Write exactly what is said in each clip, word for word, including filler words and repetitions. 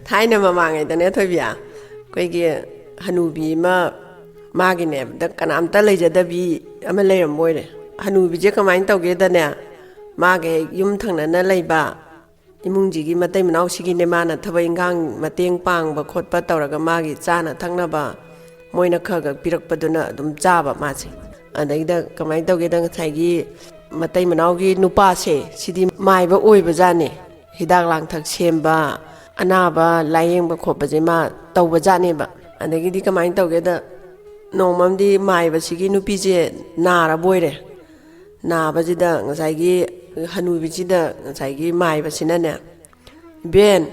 ꯊꯥꯏꯅ ꯃꯃꯥꯡꯉꯩꯗꯅꯦ, ꯊꯣꯏꯕꯤ, ꯑꯩꯈꯣꯏꯒꯤ ꯍꯅꯨꯕꯤ ꯑꯃ, ꯃꯥꯒꯤꯅꯦꯕꯗ ꯀꯅꯥꯝꯇ ꯂꯩꯖꯗꯕꯤ ꯑꯃ ꯂꯩꯔꯝꯕ ꯑꯣꯏꯔꯦ꯫ ꯍꯅꯨꯕꯤꯁꯦ ꯀꯃꯥꯏꯅ ꯇꯧꯒꯦꯗꯅꯦ, ꯃꯥꯒꯤ ꯍꯦꯛ ꯌꯨꯝ ꯊꯪꯅꯅ ꯂꯩꯕ ꯏꯃꯨꯡꯁꯤꯒꯤ ꯃꯇꯩ ꯃꯅꯥꯎꯁꯤꯒꯤꯅꯦ, ꯃꯥꯅ ꯊꯕꯛ ꯏꯟꯈꯥꯡ ꯃꯇꯦꯡ ꯄꯥꯡꯕ ꯈꯣꯠꯄ ꯇꯧꯔꯒ ꯃꯥꯒꯤ ꯆꯥꯅ ꯊꯛꯅꯕ ꯃꯣꯏꯅ ꯈꯔ ꯈꯔ ꯄꯤꯔꯛꯄꯗꯨꯅ ꯑꯗꯨꯝ ꯆꯥꯕ ꯃꯥꯁꯦ꯫ ꯑꯗꯩꯗ ꯀꯃꯥꯏꯅ ꯇꯧꯒꯦꯗ, ꯉꯁꯥꯏꯒꯤ ꯃꯇꯩ ꯃꯅꯥꯎꯒꯤ ꯅꯨꯄꯥꯁꯦ, ꯁꯤꯗꯤ ꯃꯥꯏꯕ ꯑꯣꯏꯕꯖꯥꯠꯅꯦ꯫ ꯍꯤꯗꯥꯛ ꯂꯥꯡꯊꯛ ꯁꯦꯝꯕ, ꯑꯅꯥꯕ ꯂꯥꯏꯌꯦꯡꯕ ꯈꯣꯠꯄꯁꯦ ꯃꯥ ꯇꯧꯕꯖꯥꯠꯅꯦꯕ꯫ ꯑꯗꯒꯤꯗꯤ ꯀꯃꯥꯏꯅ ꯇꯧꯒꯦꯗ, ꯅꯣꯡꯃꯝꯗꯤ ꯃꯥꯏꯕꯁꯤꯒꯤ ꯅꯨꯄꯤꯁꯦ ꯅꯥꯔꯕ ꯑꯣꯏꯔꯦ꯫ ꯅꯥꯕꯁꯤꯗ ꯉꯁꯥꯏꯒꯤ ꯍꯅꯨꯕꯤꯁꯤꯗ ꯉꯁꯥꯏꯒꯤ ꯃꯥꯏꯕꯁꯤꯅꯅꯦ, "ꯏꯕꯦꯟ,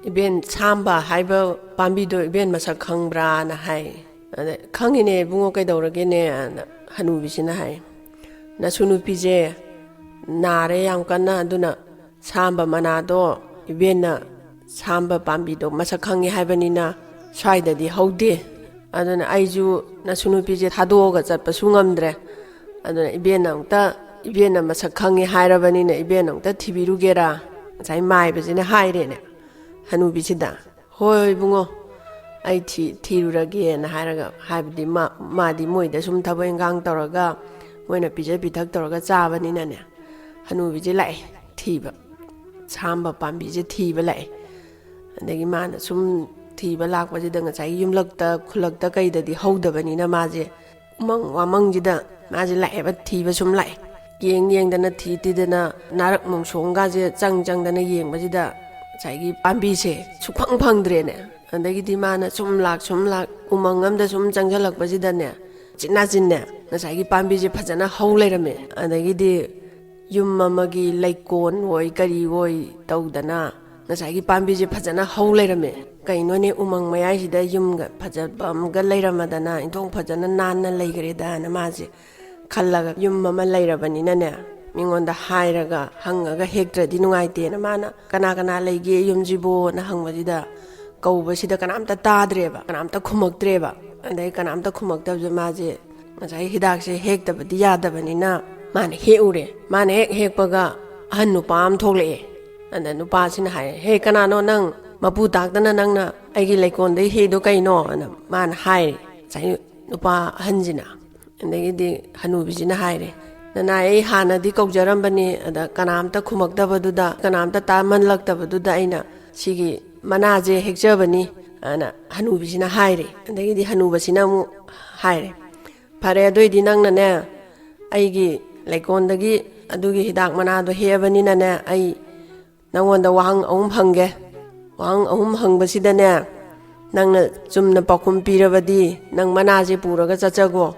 ꯏꯕꯦꯟ, ꯁꯥꯝꯕ ꯍꯥꯏꯕ ꯄꯥꯝꯕꯤꯗꯣ ꯏꯕꯦꯟ ꯃꯁꯛ ꯈꯪꯕ꯭ꯔꯥꯅ?" ꯍꯥꯏ꯫ ꯑꯗ, "ꯈꯪꯉꯤꯅꯦ ꯏꯕꯨꯡꯉꯣ, ꯀꯩꯗꯧꯔꯒꯦꯅꯦ?" ꯑꯅ ꯍꯅꯨꯕꯤꯁꯤꯅ ꯍꯥꯏ, "ꯅꯁꯨ ꯅꯨꯄꯤꯁꯦ ꯅꯥꯔꯦ ꯌꯥꯝ ꯀꯟꯅ, ꯑꯗꯨꯅ ꯁꯥꯝꯕ ꯃꯅꯥꯗꯣ ꯏꯕꯦꯟꯅ ꯁꯥꯝꯕ ꯄꯥꯝꯕꯤꯗꯣ ꯃꯁꯛ ꯈꯪꯉꯤ ꯍꯥꯏꯕꯅꯤꯅ ꯁ꯭ꯋꯥꯏꯗꯗꯤ ꯍꯧꯗꯦ꯫ ꯑꯗꯨꯅ ꯑꯩꯁꯨ ꯅꯁꯨ ꯅꯨꯄꯤꯁꯦ ꯊꯥꯗꯣꯛꯑꯒ ꯆꯠꯄꯁꯨ ꯉꯝꯗ꯭ꯔꯦ꯫ ꯑꯗꯨꯅ ꯏꯕꯦꯟꯅ ꯑꯃꯨꯛꯇ, ꯏꯕꯦꯟꯅ ꯃꯁꯛ ꯈꯪꯉꯤ ꯍꯥꯏꯔꯕꯅꯤꯅ ꯏꯕꯦꯟꯅ ꯑꯃꯨꯛꯇ ꯊꯤꯕꯤꯔꯨꯒꯦꯔꯥ?" ꯉꯁꯥꯏ ꯃꯥꯏꯕꯁꯤꯅ ꯍꯥꯏꯔꯦꯅꯦ ꯍꯅꯨꯕꯤꯁꯤꯗ꯫ "ꯍꯣꯏ ꯏꯕꯨꯡꯉꯣ, ꯑꯩ ꯊꯤ-, ꯊꯤꯔꯨꯔꯒꯦꯅ" ꯍꯥꯏꯔꯒ, ꯍꯥꯏꯕꯗꯤ ꯃꯥ-, ꯃꯥꯗꯤ ꯃꯣꯏꯗ ꯁꯨꯝ ꯊꯕꯛ ꯏꯟꯈꯥꯡ ꯇꯧꯔꯒ, ꯃꯣꯏꯅ ꯄꯤꯖ ꯄꯤꯊꯛ ꯇꯧꯔꯒ ꯆꯥꯕꯅꯤꯅꯅꯦ, ꯍꯅꯨꯕꯤꯁꯦ ꯂꯥꯛꯑꯦ ꯊꯤꯕ, ꯁꯥꯝꯕ ꯄꯥꯝꯕꯤꯁꯦ ꯊꯤꯕ ꯂꯥꯛꯑꯦ꯫ ꯑꯗꯒꯤ ꯃꯥꯅ ꯁꯨꯝ ꯊꯤꯕ ꯂꯥꯛꯄꯁꯤꯗ, ꯉꯁꯥꯏꯒꯤ ꯌꯨꯝꯂꯛꯇ, ꯈꯨꯜꯂꯛꯇ ꯀꯩꯗꯗꯤ ꯍꯧꯗꯕꯅꯤꯅ, ꯃꯥꯁꯦ ꯎꯃꯪ ꯋꯥꯃꯪꯁꯤꯗ ꯃꯥꯁꯦ ꯂꯥꯛꯑꯦꯕ, ꯊꯤꯕ ꯁꯨꯝ ꯂꯥꯛꯑꯦ꯫ ꯌꯦꯡ ꯌꯦꯡꯗꯅ, ꯊꯤ ꯊꯤꯗꯅ, ꯅꯥꯔꯛ ꯃꯣꯡꯁꯣꯡꯒꯁꯦ ꯆꯪ ꯆꯪꯗꯅ ꯌꯦꯡꯕꯁꯤꯗ, ꯉꯁꯥꯏꯒꯤ ꯄꯥꯝꯕꯤꯁꯦ ꯁꯨꯛꯐꯪ ꯐꯪꯗ꯭ꯔꯦꯅꯦ꯫ ꯑꯗꯒꯤꯗꯤ ꯃꯥꯅ ꯁꯨꯝ ꯂꯥꯛ, ꯁꯨꯝ ꯂꯥꯛ, ꯎꯃꯪ ꯑꯃꯗ ꯁꯨꯝ ꯆꯪꯁꯤꯜꯂꯛꯄꯁꯤꯗꯅꯦ, ꯎꯆꯤꯟ ꯅꯥꯆꯤꯟꯅꯦ, ꯉꯁꯥꯏꯒꯤ ꯄꯥꯝꯕꯤꯁꯦ ꯐꯖꯅ ꯍꯧ ꯂꯩꯔꯝꯃꯦ꯫ ꯑꯗꯒꯤꯗꯤ ꯌꯨꯝ ꯑꯃꯒꯤ ꯂꯩꯀꯣꯟ ꯑꯣꯏ ꯀꯔꯤ ꯑꯣꯏ ꯇꯧꯗꯅ, ꯉꯁꯥꯏꯒꯤ ꯄꯥꯝꯕꯤꯁꯦ ꯐꯖꯅ ꯍꯧ ꯂꯩꯔꯝꯃꯦ꯫ "ꯀꯩꯅꯣꯅꯦ, ꯎꯃꯪ ꯃꯌꯥꯏꯁꯤꯗ ꯌꯨꯝꯒ ꯐꯖꯕ ꯑꯃꯒ ꯂꯩꯔꯝꯃꯗꯅ, ꯏꯟꯊꯣꯡ ꯐꯖꯅ ꯅꯥꯟꯅ ꯂꯩꯈ꯭ꯔꯦꯗꯅ" ꯃꯥꯁꯦ ꯈꯜꯂꯒ, ꯌꯨꯝ ꯑꯃ ꯂꯩꯔꯕꯅꯤꯅꯅꯦ, ꯃꯤꯉꯣꯟꯗ ꯍꯥꯏꯔꯒ ꯍꯪꯉꯒ ꯍꯦꯛꯇ꯭ꯔꯗꯤ ꯅꯨꯡꯉꯥꯏꯇꯦꯅ, ꯃꯥꯅ "ꯀꯅꯥ ꯀꯅꯥ ꯂꯩꯒꯦ ꯌꯨꯝꯁꯤꯕꯣꯅ" ꯍꯪꯕꯁꯤꯗ, ꯀꯧꯕꯁꯤꯗ ꯀꯅꯥꯝꯇ ꯇꯥꯗ꯭ꯔꯦꯕ, ꯀꯅꯥꯝꯇ ꯈꯨꯝꯃꯛꯇ꯭ꯔꯦꯕ꯫ ꯑꯗꯩ ꯀꯅꯥꯝꯇ ꯈꯨꯝꯃꯛꯇꯕꯁꯦ ꯃꯥꯁꯦ ꯉꯁꯥꯏ ꯍꯤꯗꯥꯛꯁꯦ ꯍꯦꯛꯇꯕꯗꯤ ꯌꯥꯗꯕꯅꯤꯅ ꯃꯥꯅ ꯍꯦꯛꯎꯔꯦ꯫ ꯃꯥꯅ ꯍꯦꯛ ꯍꯦꯛꯄꯒ ꯑꯍꯟ ꯅꯨꯄꯥ ꯑꯃ ꯊꯣꯛꯂꯛꯑꯦ꯫ ꯑꯗ ꯅꯨꯄꯥꯁꯤꯅ ꯍꯥꯏꯔꯦ, "ꯍꯦ, ꯀꯅꯥꯅꯣ ꯅꯪ ꯃꯄꯨ ꯇꯥꯛꯇꯅ ꯅꯪꯅ ꯑꯩꯒꯤ ꯂꯩꯀꯣꯜꯗꯩ ꯍꯦꯛꯏꯗꯣ ꯀꯩꯅꯣ?" ꯑꯅ ꯃꯥꯅ ꯍꯥꯏꯔꯦ, ꯉꯁꯥꯏ ꯅꯨꯄꯥ ꯑꯍꯟꯁꯤꯅ꯫ ꯑꯗꯒꯤꯗꯤ ꯍꯅꯨꯕꯤꯁꯤꯅ ꯍꯥꯏꯔꯦ, "ꯅꯅꯥꯏ, ꯑꯩ ꯍꯥꯟꯅꯗꯤ ꯀꯧꯖꯔꯝꯕꯅꯤ, ꯑꯗ ꯀꯅꯥꯝꯇ ꯈꯨꯝꯃꯛꯇꯕꯗꯨꯗ, ꯀꯅꯥꯝꯇ ꯇꯥꯃꯜꯂꯛꯇꯕꯗꯨꯗ ꯑꯩꯅ ꯁꯤꯒꯤ ꯃꯅꯥꯁꯦ ꯍꯦꯛꯆꯕꯅꯤ" ꯑꯅ ꯍꯅꯨꯕꯤꯁꯤꯅ ꯍꯥꯏꯔꯦ꯫ ꯑꯗꯒꯤꯗꯤ ꯍꯅꯨꯕꯁꯤꯅ ꯑꯃꯨꯛ ꯍꯥꯏꯔꯦ, "ꯐꯔꯦ, ꯑꯗꯨꯏꯗꯤ ꯅꯪꯅꯅꯦ, ꯑꯩꯒꯤ ꯂꯩꯀꯣꯜꯗꯒꯤ ꯑꯗꯨꯒꯤ ꯍꯤꯗꯥꯛ ꯃꯅꯥꯗꯣ ꯍꯦꯛꯑꯕꯅꯤꯅꯅꯦ, ꯑꯩ ꯅꯪꯉꯣꯟꯗ ꯋꯥꯍꯪ ꯑꯍꯨꯝ ꯍꯪꯒꯦ꯫ ꯋꯥꯍꯪ ꯑꯍꯨꯝ ꯍꯪꯕꯁꯤꯗꯅꯦ, ꯅꯪꯅ ꯆꯨꯝꯅ ꯄꯥꯎꯈꯨꯝ ꯄꯤꯔꯕꯗꯤ ꯅꯪ ꯃꯅꯥꯁꯦ ꯄꯨꯔꯒ ꯆꯠꯆꯒꯣ꯫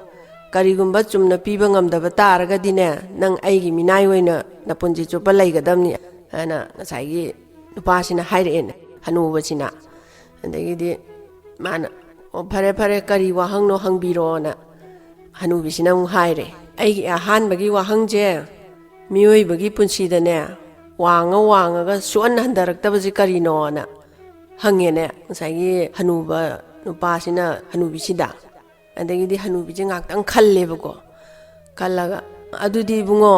ꯀꯔꯤꯒꯨꯝꯕ ꯆꯨꯝꯅ ꯄꯤꯕ ꯉꯝꯗꯕ ꯇꯥꯔꯒꯗꯤꯅꯦ, ꯅꯪ ꯑꯩꯒꯤ ꯃꯤꯅꯥꯏ ꯑꯣꯏꯅ ꯅꯄꯨꯟꯁꯤ ꯆꯨꯞꯄ ꯂꯩꯒꯗꯕꯅꯤ" ꯍꯥꯏꯅ ꯉꯁꯥꯏꯒꯤ ꯅꯨꯄꯥꯁꯤꯅ ꯍꯥꯏꯔꯛꯑꯦꯅꯦ, ꯍꯅꯨꯕꯁꯤꯅ꯫ ꯑꯗꯒꯤꯗꯤ ꯃꯥꯅ, "ꯑꯣ, ꯐꯔꯦ, ꯐꯔꯦ, ꯀꯔꯤ ꯋꯥꯍꯪꯅꯣ ꯍꯪꯕꯤꯔꯣꯅ" ꯍꯅꯨꯕꯤꯁꯤꯅ ꯑꯃꯨꯛ ꯍꯥꯏꯔꯦ, "ꯑꯩꯒꯤ ꯑꯍꯥꯟꯕꯒꯤ ꯋꯥꯍꯪꯁꯦ, ꯃꯤꯑꯣꯏꯕꯒꯤ ꯄꯨꯟꯁꯤꯗꯅꯦ, ꯋꯥꯡꯉ ꯋꯥꯡꯉꯒ ꯁꯨꯛꯍꯟ ꯍꯟꯊꯔꯛꯇꯕꯁꯦ ꯀꯔꯤꯅꯣꯅ" ꯍꯪꯉꯦꯅꯦ, ꯉꯁꯥꯏꯒꯤ ꯍꯅꯨꯕ ꯅꯨꯄꯥꯁꯤꯅ ꯍꯅꯨꯕꯤꯁꯤꯗ꯫ ꯑꯗꯒꯤꯗꯤ ꯍꯅꯨꯕꯤꯁꯦ ꯉꯥꯛꯇꯪ ꯈꯜꯂꯦꯕꯀꯣ꯫ ꯈꯜꯂꯒ, "ꯑꯗꯨꯗꯤ ꯏꯕꯨꯡꯉꯣ,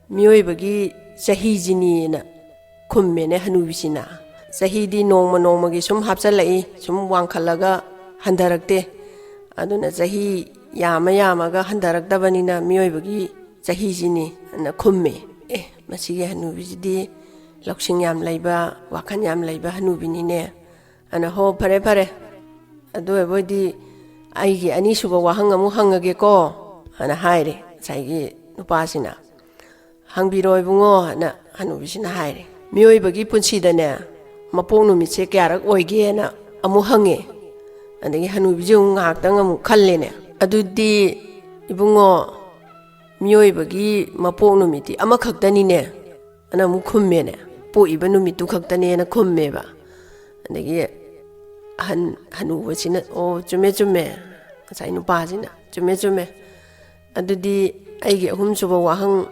ꯃꯤꯑꯣꯏꯕꯒꯤ ꯆꯍꯤꯁꯤꯅꯤꯅ" ꯈꯨꯝꯃꯦꯅꯦ ꯍꯅꯨꯕꯤꯁꯤꯅ꯫ "ꯆꯍꯤꯗꯤ ꯅꯣꯡꯃ ꯅꯣꯡꯃꯒꯤ ꯁꯨꯝ ꯍꯥꯞꯆꯜꯂꯛꯏ, ꯁꯨꯝ ꯋꯥꯡꯈꯠꯂꯒ ꯍꯟꯊꯔꯛꯇꯦ꯫ ꯑꯗꯨꯅ ꯆꯍꯤ ꯌꯥꯝꯃ ꯌꯥꯝꯃꯒ ꯍꯟꯊꯔꯛꯇꯕꯅꯤꯅ ꯃꯤꯑꯣꯏꯕꯒꯤ ꯆꯍꯤꯁꯤꯅꯤ" ꯑꯅ ꯈꯨꯝꯃꯦ꯫ ꯑꯦ, ꯃꯁꯤꯒꯤ ꯍꯅꯨꯕꯤꯁꯤꯗꯤ ꯂꯧꯁꯤꯡ ꯌꯥꯝ ꯂꯩꯕ, ꯋꯥꯈꯜ ꯌꯥꯝ ꯂꯩꯕ ꯍꯅꯨꯕꯤꯅꯤꯅꯦ꯫ ꯑꯅ, "ꯍꯣ, ꯐꯔꯦ, ꯐꯔꯦ꯫ ꯑꯗꯨ ꯑꯣꯏꯕ ꯑꯣꯏꯗꯤ ꯑꯩꯒꯤ ꯑꯅꯤꯁꯨꯕ ꯋꯥꯍꯪ ꯑꯃꯨꯛ ꯍꯪꯉꯒꯦꯀꯣ" ꯑꯅ ꯍꯥꯏꯔꯦ ꯉꯁꯥꯏꯒꯤ ꯅꯨꯄꯥꯁꯤꯅ꯫ "ꯍꯪꯕꯤꯔꯣ ꯏꯕꯨꯡꯉꯣ" ꯑꯅ ꯍꯅꯨꯕꯤꯁꯤꯅ ꯍꯥꯏꯔꯦ꯫ "ꯃꯤꯑꯣꯏꯕꯒꯤ ꯄꯨꯟꯁꯤꯗꯅꯦ, ꯃꯄꯣꯛ ꯅꯨꯃꯤꯠꯁꯦ ꯀꯌꯥꯔꯛ ꯑꯣꯏꯒꯦꯅ" ꯑꯃꯨꯛ ꯍꯪꯉꯦ꯫ ꯑꯗꯒꯤ ꯍꯅꯨꯕꯤꯁꯦ ꯑꯃꯨꯛ ꯉꯥꯏꯍꯥꯛꯇꯪ ꯑꯃꯨꯛ ꯈꯜꯂꯦꯅꯦ꯫ "ꯑꯗꯨꯗꯤ ꯏꯕꯨꯡꯉꯣ, ꯃꯤꯑꯣꯏꯕꯒꯤ ꯃꯄꯣꯛ ꯅꯨꯃꯤꯠꯇꯤ ꯑꯃꯈꯛꯇꯅꯤꯅꯦ" ꯑꯅ ꯑꯃꯨꯛ ꯈꯨꯝꯃꯦꯅꯦ꯫ "ꯄꯣꯛꯏꯕ ꯅꯨꯃꯤꯠꯇꯨ ꯈꯛꯇꯅꯦꯅ" ꯈꯨꯝꯃꯦꯕ꯫ ꯑꯗꯒꯤ ꯑꯍꯟ ꯍꯅꯨꯕꯁꯤꯅ, "ꯑꯣ, ꯆꯨꯝꯃꯦ, ꯆꯨꯝꯃꯦ"꯫ ꯉꯁꯥꯏ ꯅꯨꯄꯥꯁꯤꯅ, "ꯆꯨꯝꯃꯦ, ꯆꯨꯝꯃꯦ꯫ ꯑꯗꯨꯗꯤ ꯑꯩꯒꯤ ꯑꯍꯨꯝꯁꯨꯕ ꯋꯥꯍꯪ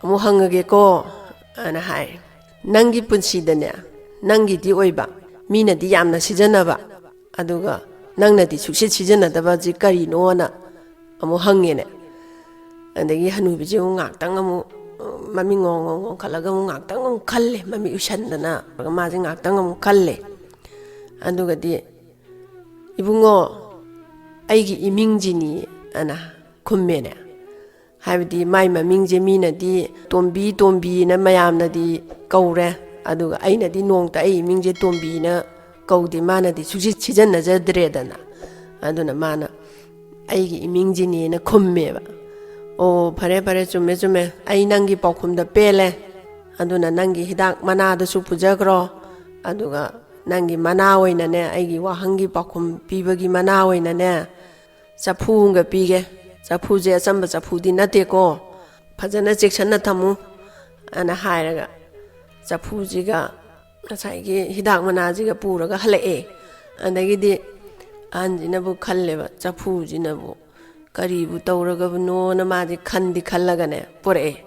ꯑꯃꯨꯛ ꯍꯪꯉꯒꯦꯀꯣ" ꯑꯅ ꯍꯥꯏ꯫ "ꯅꯪꯒꯤ ꯄꯨꯟꯁꯤꯗꯅꯦ, ꯅꯪꯒꯤꯗꯤ ꯑꯣꯏꯕ, ꯃꯤꯅꯗꯤ ꯌꯥꯝꯅ ꯁꯤꯖꯤꯟꯅꯕ, ꯑꯗꯨꯒ ꯅꯪꯅꯗꯤ ꯁꯨꯛꯁꯤꯠ ꯁꯤꯖꯤꯟꯅꯗꯕꯁꯤ ꯀꯔꯤꯅꯣꯅ" ꯑꯃꯨꯛ ꯍꯪꯉꯦꯅꯦ꯫ ꯑꯗꯒꯤ ꯍꯅꯨꯕꯤꯁꯦ ꯑꯃꯨꯛ ꯉꯥꯛꯇꯪ ꯑꯃꯨꯛ, ꯃꯃꯤꯠ ꯉꯣꯡ ꯉꯣꯡ ꯉꯣꯡꯈꯠꯂꯒ ꯑꯃꯨꯛ ꯉꯥꯛꯇꯪ ꯈꯜꯂꯦ, ꯃꯃꯤꯠ ꯎꯏꯁꯟꯗꯅ꯫ ꯃꯥꯁꯦ ꯉꯥꯏꯍꯥꯛꯇꯪ ꯑꯃꯨꯛ ꯈꯜꯂꯦ꯫ ꯑꯗꯨꯒꯗꯤ, "ꯏꯕꯨꯡꯉꯣ, ꯑꯩꯒꯤ ꯏꯃꯤꯡꯁꯤꯅꯤ" ꯑꯅ ꯈꯨꯝꯃꯦꯅꯦ꯫ ꯍꯥꯏꯕꯗꯤ ꯃꯥꯏ ꯃꯃꯤꯡꯁꯦ ꯃꯤꯅꯗꯤ ꯇꯣꯝꯕꯤ, ꯇꯣꯝꯕꯤꯅ ꯃꯌꯥꯝꯅꯗꯤ ꯀꯧꯔꯦ, ꯑꯗꯨꯒ ꯑꯩꯅꯗꯤ ꯅꯣꯡꯇ ꯑꯩ ꯏꯃꯤꯡꯁꯦ ꯇꯣꯝꯕꯤꯅ ꯀꯧꯗꯦ, ꯃꯥꯅꯗꯤ ꯁꯨꯡꯁꯤ ꯁꯤꯖꯤꯟꯅꯖꯗ꯭ꯔꯦꯗꯅ꯫ ꯑꯗꯨꯅ ꯃꯥꯅ "ꯑꯩꯒꯤ ꯏꯃꯤꯡꯁꯤꯅꯦꯅ" ꯈꯨꯝꯃꯦꯕ꯫ "ꯑꯣ, ꯐꯔꯦ, ꯐꯔꯦ, ꯆꯨꯝꯃꯦ, ꯆꯨꯝꯃꯦ, ꯑꯩ ꯅꯪꯒꯤ ꯄꯥꯎꯈꯨꯝꯗ ꯄꯦꯜꯂꯦ꯫ ꯑꯗꯨꯅ ꯅꯪꯒꯤ ꯍꯤꯗꯥꯛ ꯃꯅꯥꯗꯨꯁꯨ ꯄꯨꯖꯈ꯭ꯔꯣ, ꯑꯗꯨꯒ ꯅꯪꯒꯤ ꯃꯅꯥ ꯑꯣꯏꯅꯅꯦ, ꯑꯩꯒꯤ ꯋꯥꯍꯪꯒꯤ ꯄꯥꯎꯈꯨꯝ ꯄꯤꯕꯒꯤ ꯃꯅꯥ ꯑꯣꯏꯅꯅꯦ, ꯆꯐꯨ ꯑꯃꯒ ꯄꯤꯒꯦ꯫ ꯆꯐꯨꯁꯦ ꯑꯆꯝꯕ ꯆꯐꯨꯗꯤ ꯅꯠꯇꯦꯀꯣ, ꯐꯖꯅ ꯆꯦꯛꯁꯤꯟꯅ ꯊꯝꯃꯨ" ꯑꯅ ꯍꯥꯏꯔꯒ, ꯆꯐꯨꯁꯤꯒ ꯉꯁꯥꯏꯒꯤ ꯍꯤꯗꯥꯛ ꯃꯅꯥꯁꯤꯒ ꯄꯨꯔꯒ ꯍꯜꯂꯛꯑꯦ꯫ ꯑꯗꯒꯤꯗꯤ ꯑꯍꯟꯁꯤꯅꯕꯨ ꯈꯜꯂꯦꯕ, ꯆꯐꯨꯁꯤꯅꯕꯨ ꯀꯔꯤꯕꯨ ꯇꯧꯔꯒꯕꯅꯣꯅ ꯃꯥꯗꯤ ꯈꯟꯗꯤ ꯈꯜꯂꯒꯅꯦ ꯄꯨꯔꯛꯑꯦ,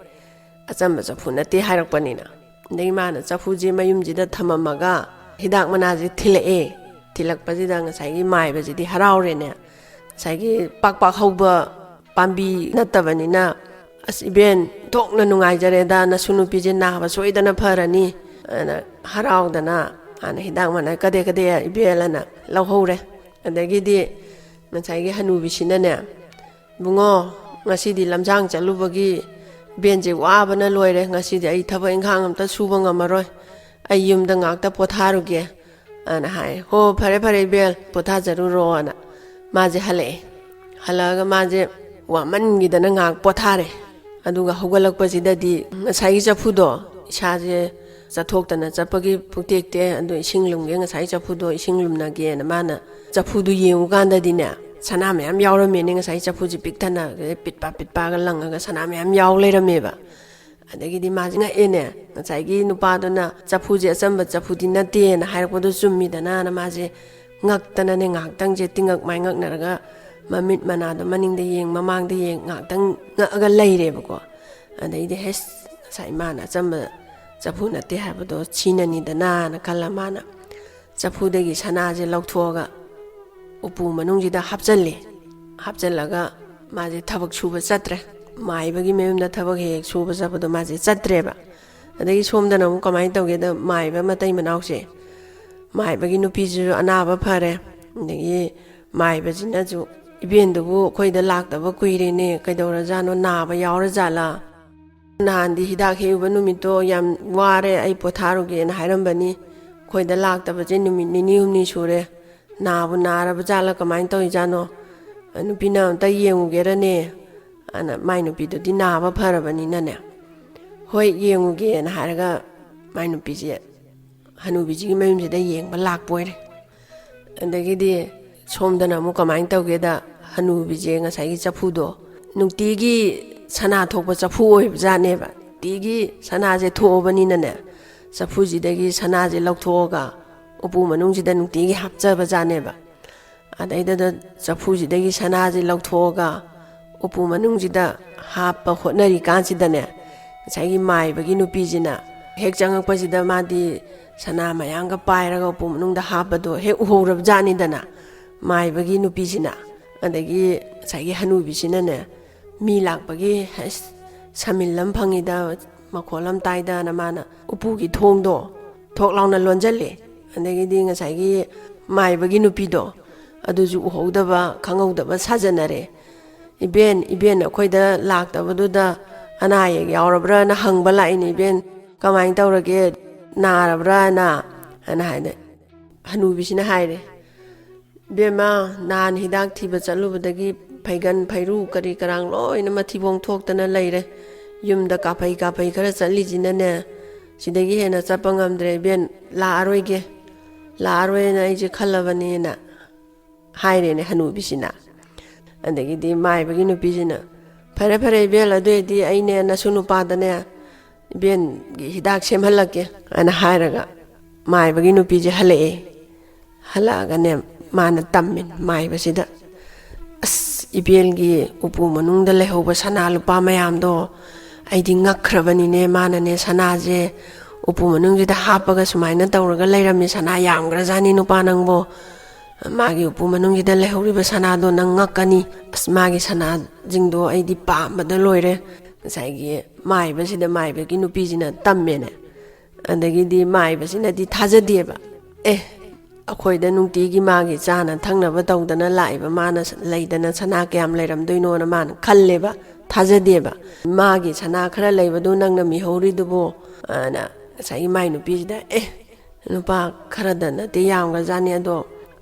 ꯑꯆꯝꯕ ꯆꯐꯨ ꯅꯠꯇꯦ ꯍꯥꯏꯔꯛꯄꯅꯤꯅ꯫ ꯑꯗꯒꯤ ꯃꯥꯅ ꯆꯐꯨꯁꯦ ꯃꯌꯨꯝꯁꯤꯗ ꯊꯝꯃꯝꯃꯒ ꯍꯤꯗꯥꯛ ꯃꯅꯥꯁꯦ ꯊꯤꯜꯂꯛꯑꯦ꯫ ꯊꯤꯜꯂꯛꯄꯁꯤꯗ ꯉꯁꯥꯏꯒꯤ ꯃꯥꯏꯕꯁꯤꯗꯤ ꯍꯔꯥꯎꯔꯦꯅꯦ꯫ ꯉꯁꯥꯏꯒꯤ ꯄꯥꯛ ꯄꯥꯛ ꯍꯧꯕ ꯄꯥꯝꯕꯤ ꯅꯠꯇꯕꯅꯤꯅ, "ꯑꯁ, ꯏꯕꯦꯟ, ꯊꯣꯛꯅ ꯅꯨꯡꯉꯥꯏꯖꯔꯦꯗ, ꯅꯁꯨ ꯅꯨꯄꯤꯁꯦ ꯅꯥꯕ ꯁꯣꯏꯗꯅ ꯐꯔꯅꯤ" ꯑꯅ ꯍꯔꯥꯎꯗꯅ ꯍꯥꯟꯅ ꯍꯤꯗꯥꯛ ꯃꯅꯥ "ꯀꯗꯦ ꯀꯗꯦ, ꯏꯕꯦꯜ" ꯑꯅ ꯂꯧꯍꯧꯔꯦ꯫ ꯑꯗꯒꯤꯗꯤ ꯉꯁꯥꯏꯒꯤ ꯍꯅꯨꯕꯤꯁꯤꯅꯅꯦ, "ꯏꯕꯨꯡꯉꯣ, ꯉꯁꯤꯗꯤ ꯂꯝꯖꯥꯡ ꯆꯠꯂꯨꯕꯒꯤ ꯏꯕꯦꯟꯁꯦ ꯋꯥꯕꯅ ꯂꯣꯏꯔꯦ, ꯉꯁꯤꯗꯤ ꯑꯩ ꯊꯕꯛ ꯏꯪꯈꯥꯡ ꯑꯝꯇ ꯁꯨꯕ ꯉꯝꯃꯔꯣꯏ, ꯑꯩ ꯌꯨꯝꯗ ꯉꯥꯛꯇ ꯄꯣꯊꯥꯔꯨꯒꯦ" ꯑꯅ ꯍꯥꯏ꯫ "ꯍꯣ, ꯐꯔꯦ, ꯐꯔꯦ, ꯏꯕꯦꯜ, ꯄꯣꯊꯥꯖꯔꯨꯔꯣ" ꯑꯅ ꯃꯥꯁꯦ ꯍꯜꯂꯛꯑꯦ꯫ ꯍꯜꯂꯛꯑꯒ ꯃꯥꯁꯦ ꯋꯥꯃꯟꯈꯤꯗꯅ ꯉꯥꯏꯍꯥꯛ ꯄꯣꯊꯥꯔꯦ꯫ ꯑꯗꯨꯒ ꯍꯧꯒꯠꯂꯛꯄꯁꯤꯗꯗꯤ ꯉꯁꯥꯏꯒꯤ ꯆꯐꯨꯗꯣ, ꯏꯁꯥꯁꯦ ꯆꯠꯊꯣꯛꯇꯅ ꯆꯠꯄꯒꯤ ꯄꯨꯛꯇꯦꯛꯇꯦ, ꯑꯗꯣ ꯏꯁꯤꯡ ꯂꯨꯝꯒꯦ, ꯉꯁꯥꯏ ꯆꯐꯨꯗꯣ ꯏꯁꯤꯡ ꯂꯨꯝꯅꯒꯦꯅ ꯃꯥꯅ ꯆꯐꯨꯗꯨ ꯌꯦꯡꯉꯨꯀꯥꯟꯗꯗꯤꯅꯦ, ꯁꯅꯥ ꯃꯌꯥꯝ ꯌꯥꯎꯔꯝꯃꯦꯅꯦ꯫ ꯉꯁꯥꯏ ꯆꯐꯨꯁꯦ ꯄꯤꯛ ꯊꯟꯅ ꯄꯤꯠꯄꯥ ꯄꯤꯠꯄꯥꯒ ꯂꯪꯉꯒ ꯁꯅꯥ ꯃꯌꯥꯝ ꯌꯥꯎ ꯂꯩꯔꯝꯃꯦꯕ꯫ ꯑꯗꯒꯤꯗꯤ ꯃꯥꯁꯦ ꯉꯛꯑꯦꯅꯦ, ꯉꯁꯥꯏꯒꯤ ꯅꯨꯄꯥꯗꯨꯅ ꯆꯐꯨꯁꯦ ꯑꯆꯝꯕ ꯆꯐꯨꯗꯤ ꯅꯠꯇꯦꯅ ꯍꯥꯏꯔꯛꯄꯗꯣ ꯆꯨꯝꯃꯤꯗꯅꯅ ꯃꯥꯁꯦ ꯉꯛꯇꯅꯅꯦ, ꯉꯥꯏꯍꯥꯛꯇꯪꯁꯦ ꯇꯤꯡꯉꯛ ꯃꯥꯏꯉꯛꯅꯔꯒ ꯃꯃꯤꯠ ꯃꯅꯥꯗꯣ ꯃꯅꯤꯡꯗ ꯌꯦꯡ, ꯃꯃꯥꯡꯗ ꯌꯦꯡ, ꯉꯥꯏꯍꯥꯛꯇꯪ ꯉꯛꯑꯒ ꯂꯩꯔꯦꯕꯀꯣ꯫ ꯑꯗꯩꯗꯤ, "ꯍꯦꯁ, ꯉꯁꯥꯏ ꯃꯥꯅ ꯑꯆꯝꯕ ꯆꯐꯨ ꯅꯠꯇꯦ ꯍꯥꯏꯕꯗꯣ ꯁꯤꯅꯅꯤꯗꯅꯥꯅ" ꯈꯜꯂ ꯃꯥꯅ ꯆꯐꯨꯗꯒꯤ ꯁꯅꯥꯁꯦ ꯂꯧꯊꯣꯛꯑꯒ ꯎꯄꯨ ꯃꯅꯨꯡꯁꯤꯗ ꯍꯥꯞꯆꯜꯂꯦ꯫ ꯍꯥꯞꯆꯜꯂꯒ ꯃꯥꯁꯦ ꯊꯕꯛ ꯁꯨꯕ ꯆꯠꯇ꯭ꯔꯦ꯫ ꯃꯥꯏꯕꯒꯤ ꯃꯌꯨꯝꯗ ꯊꯕꯛ ꯍꯦꯛ ꯍꯦꯛ ꯁꯨꯕ ꯆꯠꯄꯗꯣ ꯃꯥꯁꯦ ꯆꯠꯇ꯭ꯔꯦꯕ꯫ ꯑꯗꯒꯤ ꯁꯣꯝꯗꯅ ꯑꯃꯨꯛ ꯀꯃꯥꯏꯅ ꯇꯧꯒꯦꯗ, ꯃꯥꯏꯕ ꯃꯇꯩ ꯃꯅꯥꯎꯁꯦ, ꯃꯥꯏꯕꯒꯤ ꯅꯨꯄꯤꯁꯤꯁꯨ ꯑꯅꯥꯕ ꯐꯔꯦ꯫ ꯑꯗꯒꯤ ꯃꯥꯏꯕꯁꯤꯅꯁꯨ, "ꯏꯕꯦꯟꯗꯨꯕꯨ ꯑꯩꯈꯣꯏꯗ ꯂꯥꯛꯇꯕ ꯀꯨꯏꯔꯦꯅꯦ, ꯀꯩꯗꯧꯔꯖꯥꯠꯅꯣ, ꯅꯥꯕ ꯌꯥꯎꯔꯖꯥꯠꯂꯥ? ꯅꯍꯥꯟꯗꯤ ꯍꯤꯗꯥꯛ ꯍꯦꯛꯎꯕ ꯅꯨꯃꯤꯠꯇꯣ ꯌꯥꯝ ꯋꯥꯔꯦ, ꯑꯩ ꯄꯣꯊꯥꯔꯨꯒꯦꯅ ꯍꯥꯏꯔꯝꯕꯅꯤ, ꯑꯩꯈꯣꯏꯗ ꯂꯥꯛꯇꯕꯁꯦ ꯅꯨꯃꯤꯠ ꯅꯤꯅꯤ ꯍꯨꯝꯅꯤ ꯁꯨꯔꯦ, ꯅꯥꯕꯨ ꯅꯥꯔꯕ ꯖꯥꯠꯂꯥ, ꯀꯃꯥꯏꯅ ꯇꯧꯔꯤꯖꯥꯠꯅꯣ? ꯅꯨꯄꯤꯅ ꯑꯝꯇ ꯌꯦꯡꯉꯨꯒꯦꯔꯅꯦ?" ꯑꯅ ꯃꯥꯏ ꯅꯨꯄꯤꯗꯨꯗꯤ ꯅꯥꯕ ꯐꯔꯕꯅꯤꯅꯅꯦ, "ꯍꯣꯏ, ꯌꯦꯡꯉꯨꯒꯦꯅ" ꯍꯥꯏꯔꯒ ꯃꯥꯏ ꯅꯨꯄꯤꯁꯦ ꯍꯅꯨꯕꯤꯁꯤꯒꯤ ꯃꯌꯨꯝꯁꯤꯗ ꯌꯦꯡꯕ ꯂꯥꯛꯄ ꯑꯣꯏꯔꯦ꯫ ꯑꯗꯒꯤꯗꯤ ꯁꯣꯝꯗꯅ ꯑꯃꯨꯛ ꯀꯃꯥꯏꯅ ꯇꯧꯒꯦꯗ, ꯍꯅꯨꯕꯤꯁꯦ ꯉꯁꯥꯏꯒꯤ ꯆꯐꯨꯗꯣ ꯅꯨꯡꯇꯤꯒꯤ ꯁꯅꯥ ꯊꯣꯛꯄ ꯆꯐꯨ ꯑꯣꯏꯕ ꯖꯥꯠꯅꯦꯕ꯫ ꯅꯨꯡꯇꯤꯒꯤ ꯁꯅꯥꯁꯦ ꯊꯣꯛꯑꯕꯅꯤꯅꯅꯦ, ꯆꯐꯨꯁꯤꯗꯒꯤ ꯁꯅꯥꯁꯦ ꯂꯧꯊꯣꯛꯑꯒ ꯎꯄꯨ ꯃꯅꯨꯡꯁꯤꯗ ꯅꯨꯡꯇꯤꯒꯤ ꯍꯥꯞꯆꯕ ꯖꯥꯠꯅꯦꯕ꯫ ꯑꯗꯩꯗꯨꯗ ꯆꯐꯨꯁꯤꯗꯒꯤ ꯁꯅꯥꯁꯦ ꯂꯧꯊꯣꯛꯑꯒ ꯎꯄꯨ ꯃꯅꯨꯡꯁꯤꯗ ꯍꯥꯞꯄ ꯍꯣꯠꯅꯔꯤꯀꯥꯟꯁꯤꯗꯅꯦ, ꯉꯁꯥꯏꯒꯤ ꯃꯥꯏꯕꯒꯤ ꯅꯨꯄꯤꯁꯤꯅ ꯍꯦꯛ ꯆꯪꯉꯛꯄꯁꯤꯗ, ꯃꯥꯗꯤ ꯁꯅꯥ ꯃꯌꯥꯝꯒ ꯄꯥꯏꯔꯒ ꯎꯄꯨ ꯃꯅꯨꯡꯗ ꯍꯥꯞꯄꯗꯣ ꯍꯦꯛ ꯎꯍꯧꯔꯕ ꯖꯥꯠꯅꯤꯗꯅ ꯃꯥꯏꯕꯒꯤ ꯅꯨꯄꯤꯁꯤꯅ꯫ ꯑꯗꯒꯤ ꯉꯁꯥꯏꯒꯤ ꯍꯅꯨꯕꯤꯁꯤꯅꯅꯦ, ꯃꯤ ꯂꯥꯛꯄꯒꯤ, "ꯍꯩꯁ, ꯁꯃꯤꯜ ꯑꯃ ꯐꯪꯉꯤꯗ, ꯃꯈꯣꯜ ꯑꯃ ꯇꯥꯏꯗꯅ" ꯃꯥꯅ ꯎꯄꯨꯒꯤ ꯊꯣꯡꯗꯣ ꯊꯣꯛ ꯂꯥꯎꯅ ꯂꯣꯟꯖꯜꯂꯦ꯫ ꯑꯗꯒꯤꯗꯤ ꯉꯁꯥꯏꯒꯤ ꯃꯥꯏꯕꯒꯤ ꯅꯨꯄꯤꯗꯣ, ꯑꯗꯨꯁꯨ ꯎꯍꯧꯗꯕ ꯈꯪꯍꯧꯗꯕ ꯁꯥꯖꯟꯅꯔꯦ꯫ "ꯏꯕꯦꯟ, ꯏꯕꯦꯟ ꯑꯩꯈꯣꯏꯗ ꯂꯥꯛꯇꯕꯗꯨꯗ ꯑꯅꯥ ꯑꯌꯦꯛ ꯌꯥꯎꯔꯕ꯭ꯔꯥꯅ ꯍꯪꯕ ꯂꯥꯛꯏꯅꯦ ꯏꯕꯦꯟ, ꯀꯃꯥꯏꯅ ꯇꯧꯔꯒꯦ, ꯅꯥꯔꯕ꯭ꯔꯥꯅ?" ꯍꯥꯏꯅ ꯍꯥꯏꯅ ꯍꯅꯨꯕꯤꯁꯤꯅ ꯍꯥꯏꯔꯦ, "ꯏꯕꯦꯝꯃ, ꯅꯍꯥꯟ ꯍꯤꯗꯥꯛ ꯊꯤꯕ ꯆꯠꯂꯨꯕꯗꯒꯤ ꯐꯩꯒꯟ ꯐꯩꯔꯨ ꯀꯔꯤ ꯀꯔꯥꯡ ꯂꯣꯏꯅ ꯃꯊꯤꯕꯣꯡ ꯊꯣꯛꯇꯅ ꯂꯩꯔꯦ꯫ ꯌꯨꯝꯗ ꯀꯥꯐꯩ ꯀꯥꯐꯩ ꯈꯔ ꯆꯠꯂꯤꯁꯤꯅꯅꯦ, ꯁꯤꯗꯒꯤ ꯍꯦꯟꯅ ꯆꯠꯄ ꯉꯝꯗ꯭ꯔꯦ ꯏꯕꯦꯟ, ꯂꯥꯛꯑꯔꯣꯏꯒꯦ, ꯂꯥꯛꯑꯔꯣꯏꯅ ꯑꯩꯁꯦ ꯈꯜꯂꯕꯅꯦꯅ" ꯍꯥꯏꯔꯦꯅꯦ ꯍꯅꯨꯕꯤꯁꯤꯅ꯫ ꯑꯗꯒꯤꯗꯤ ꯃꯥꯏꯕꯒꯤ ꯅꯨꯄꯤꯁꯤꯅ, "ꯐꯔꯦ, ꯐꯔꯦ ꯏꯕꯦꯟ, ꯑꯗꯨ ꯑꯣꯏꯔꯗꯤ ꯑꯩꯅꯦ ꯅꯁꯨ ꯅꯨꯄꯥꯗꯅꯦ ꯏꯕꯦꯟꯒꯤ ꯍꯤꯗꯥꯛ ꯁꯦꯝꯍꯜꯂꯛꯀꯦ" ꯍꯥꯏꯅ ꯍꯥꯏꯔꯒ ꯃꯥꯏꯕꯒꯤ ꯅꯨꯄꯤꯁꯦ ꯍꯜꯂꯛꯑꯦ꯫ ꯍꯜꯂꯛꯑꯒꯅꯦ, ꯃꯥꯅ ꯇꯝꯃꯤꯅꯦ ꯃꯥꯏꯕꯁꯤꯗ, "ꯑꯁ, ꯏꯕꯦꯟꯒꯤ ꯎꯄꯨ ꯃꯅꯨꯡꯗ ꯂꯩꯍꯧꯕ ꯁꯅꯥ ꯂꯨꯄꯥ ꯃꯌꯥꯝꯗꯣ ꯑꯩꯗꯤ ꯉꯛꯈ꯭ꯔꯕꯅꯤꯅꯦ꯫ ꯃꯥꯅꯅꯦ ꯁꯅꯥꯁꯦ ꯎꯄꯨ ꯃꯅꯨꯡꯁꯤꯗ ꯍꯥꯞꯄꯒ ꯁꯨꯃꯥꯏꯅ ꯇꯧꯔꯒ ꯂꯩꯔꯝꯃꯤ, ꯁꯅꯥ ꯌꯥꯝꯈ꯭ꯔꯖꯥꯠꯅꯤ ꯅꯨꯄꯥ ꯅꯪꯕꯣ꯫ ꯃꯥꯒꯤ ꯎꯄꯨ ꯃꯅꯨꯡꯁꯤꯗ ꯂꯩꯍꯧꯔꯤꯕ ꯁꯅꯥꯗꯣ ꯅꯪ ꯉꯛꯀꯅꯤ꯫ ꯑꯁ, ꯃꯥꯒꯤ ꯁꯅꯥꯁꯤꯡꯗꯣ ꯑꯩꯗꯤ ꯄꯥꯝꯕꯗ ꯂꯣꯏꯔꯦ꯫ ꯉꯁꯥꯏꯒꯤ ꯃꯥꯏꯕꯁꯤꯗ ꯃꯥꯏꯕꯒꯤ ꯅꯨꯄꯤꯁꯤꯅ ꯇꯝꯃꯦꯅꯦ꯫ ꯑꯗꯒꯤꯗꯤ ꯃꯥꯏꯕꯁꯤꯅꯗꯤ ꯊꯥꯖꯗꯦꯕ꯫ "ꯑꯦ, ꯑꯩꯈꯣꯏꯗ ꯅꯨꯡꯇꯤꯒꯤ ꯃꯥꯒꯤ ꯆꯥꯅ ꯊꯛꯅꯕ ꯇꯧꯗꯅ ꯂꯥꯛꯏꯕ ꯃꯥꯅ ꯂꯩꯗꯅ ꯁꯅꯥ ꯀꯌꯥꯝ ꯂꯩꯔꯝꯗꯣꯏꯅꯣꯅ" ꯃꯥꯅ ꯈꯜꯂꯦꯕ, ꯊꯥꯖꯗꯦꯕ꯫ "ꯃꯥꯒꯤ ꯁꯅꯥ ꯈꯔ ꯂꯩꯕꯗꯨ ꯅꯪꯅ ꯃꯤꯍꯧꯔꯤꯗꯨꯕꯨ?" ꯑꯅ ꯉꯁꯥꯏꯒꯤ ꯃꯥꯏ ꯅꯨꯄꯤꯁꯤꯗ, "ꯑꯦ, ꯅꯨꯄꯥ ꯈꯔꯗ ꯅꯠꯇꯦ, ꯌꯥꯝꯒ꯭ꯔꯖꯥꯠꯅꯤ꯫ ꯑꯗꯣ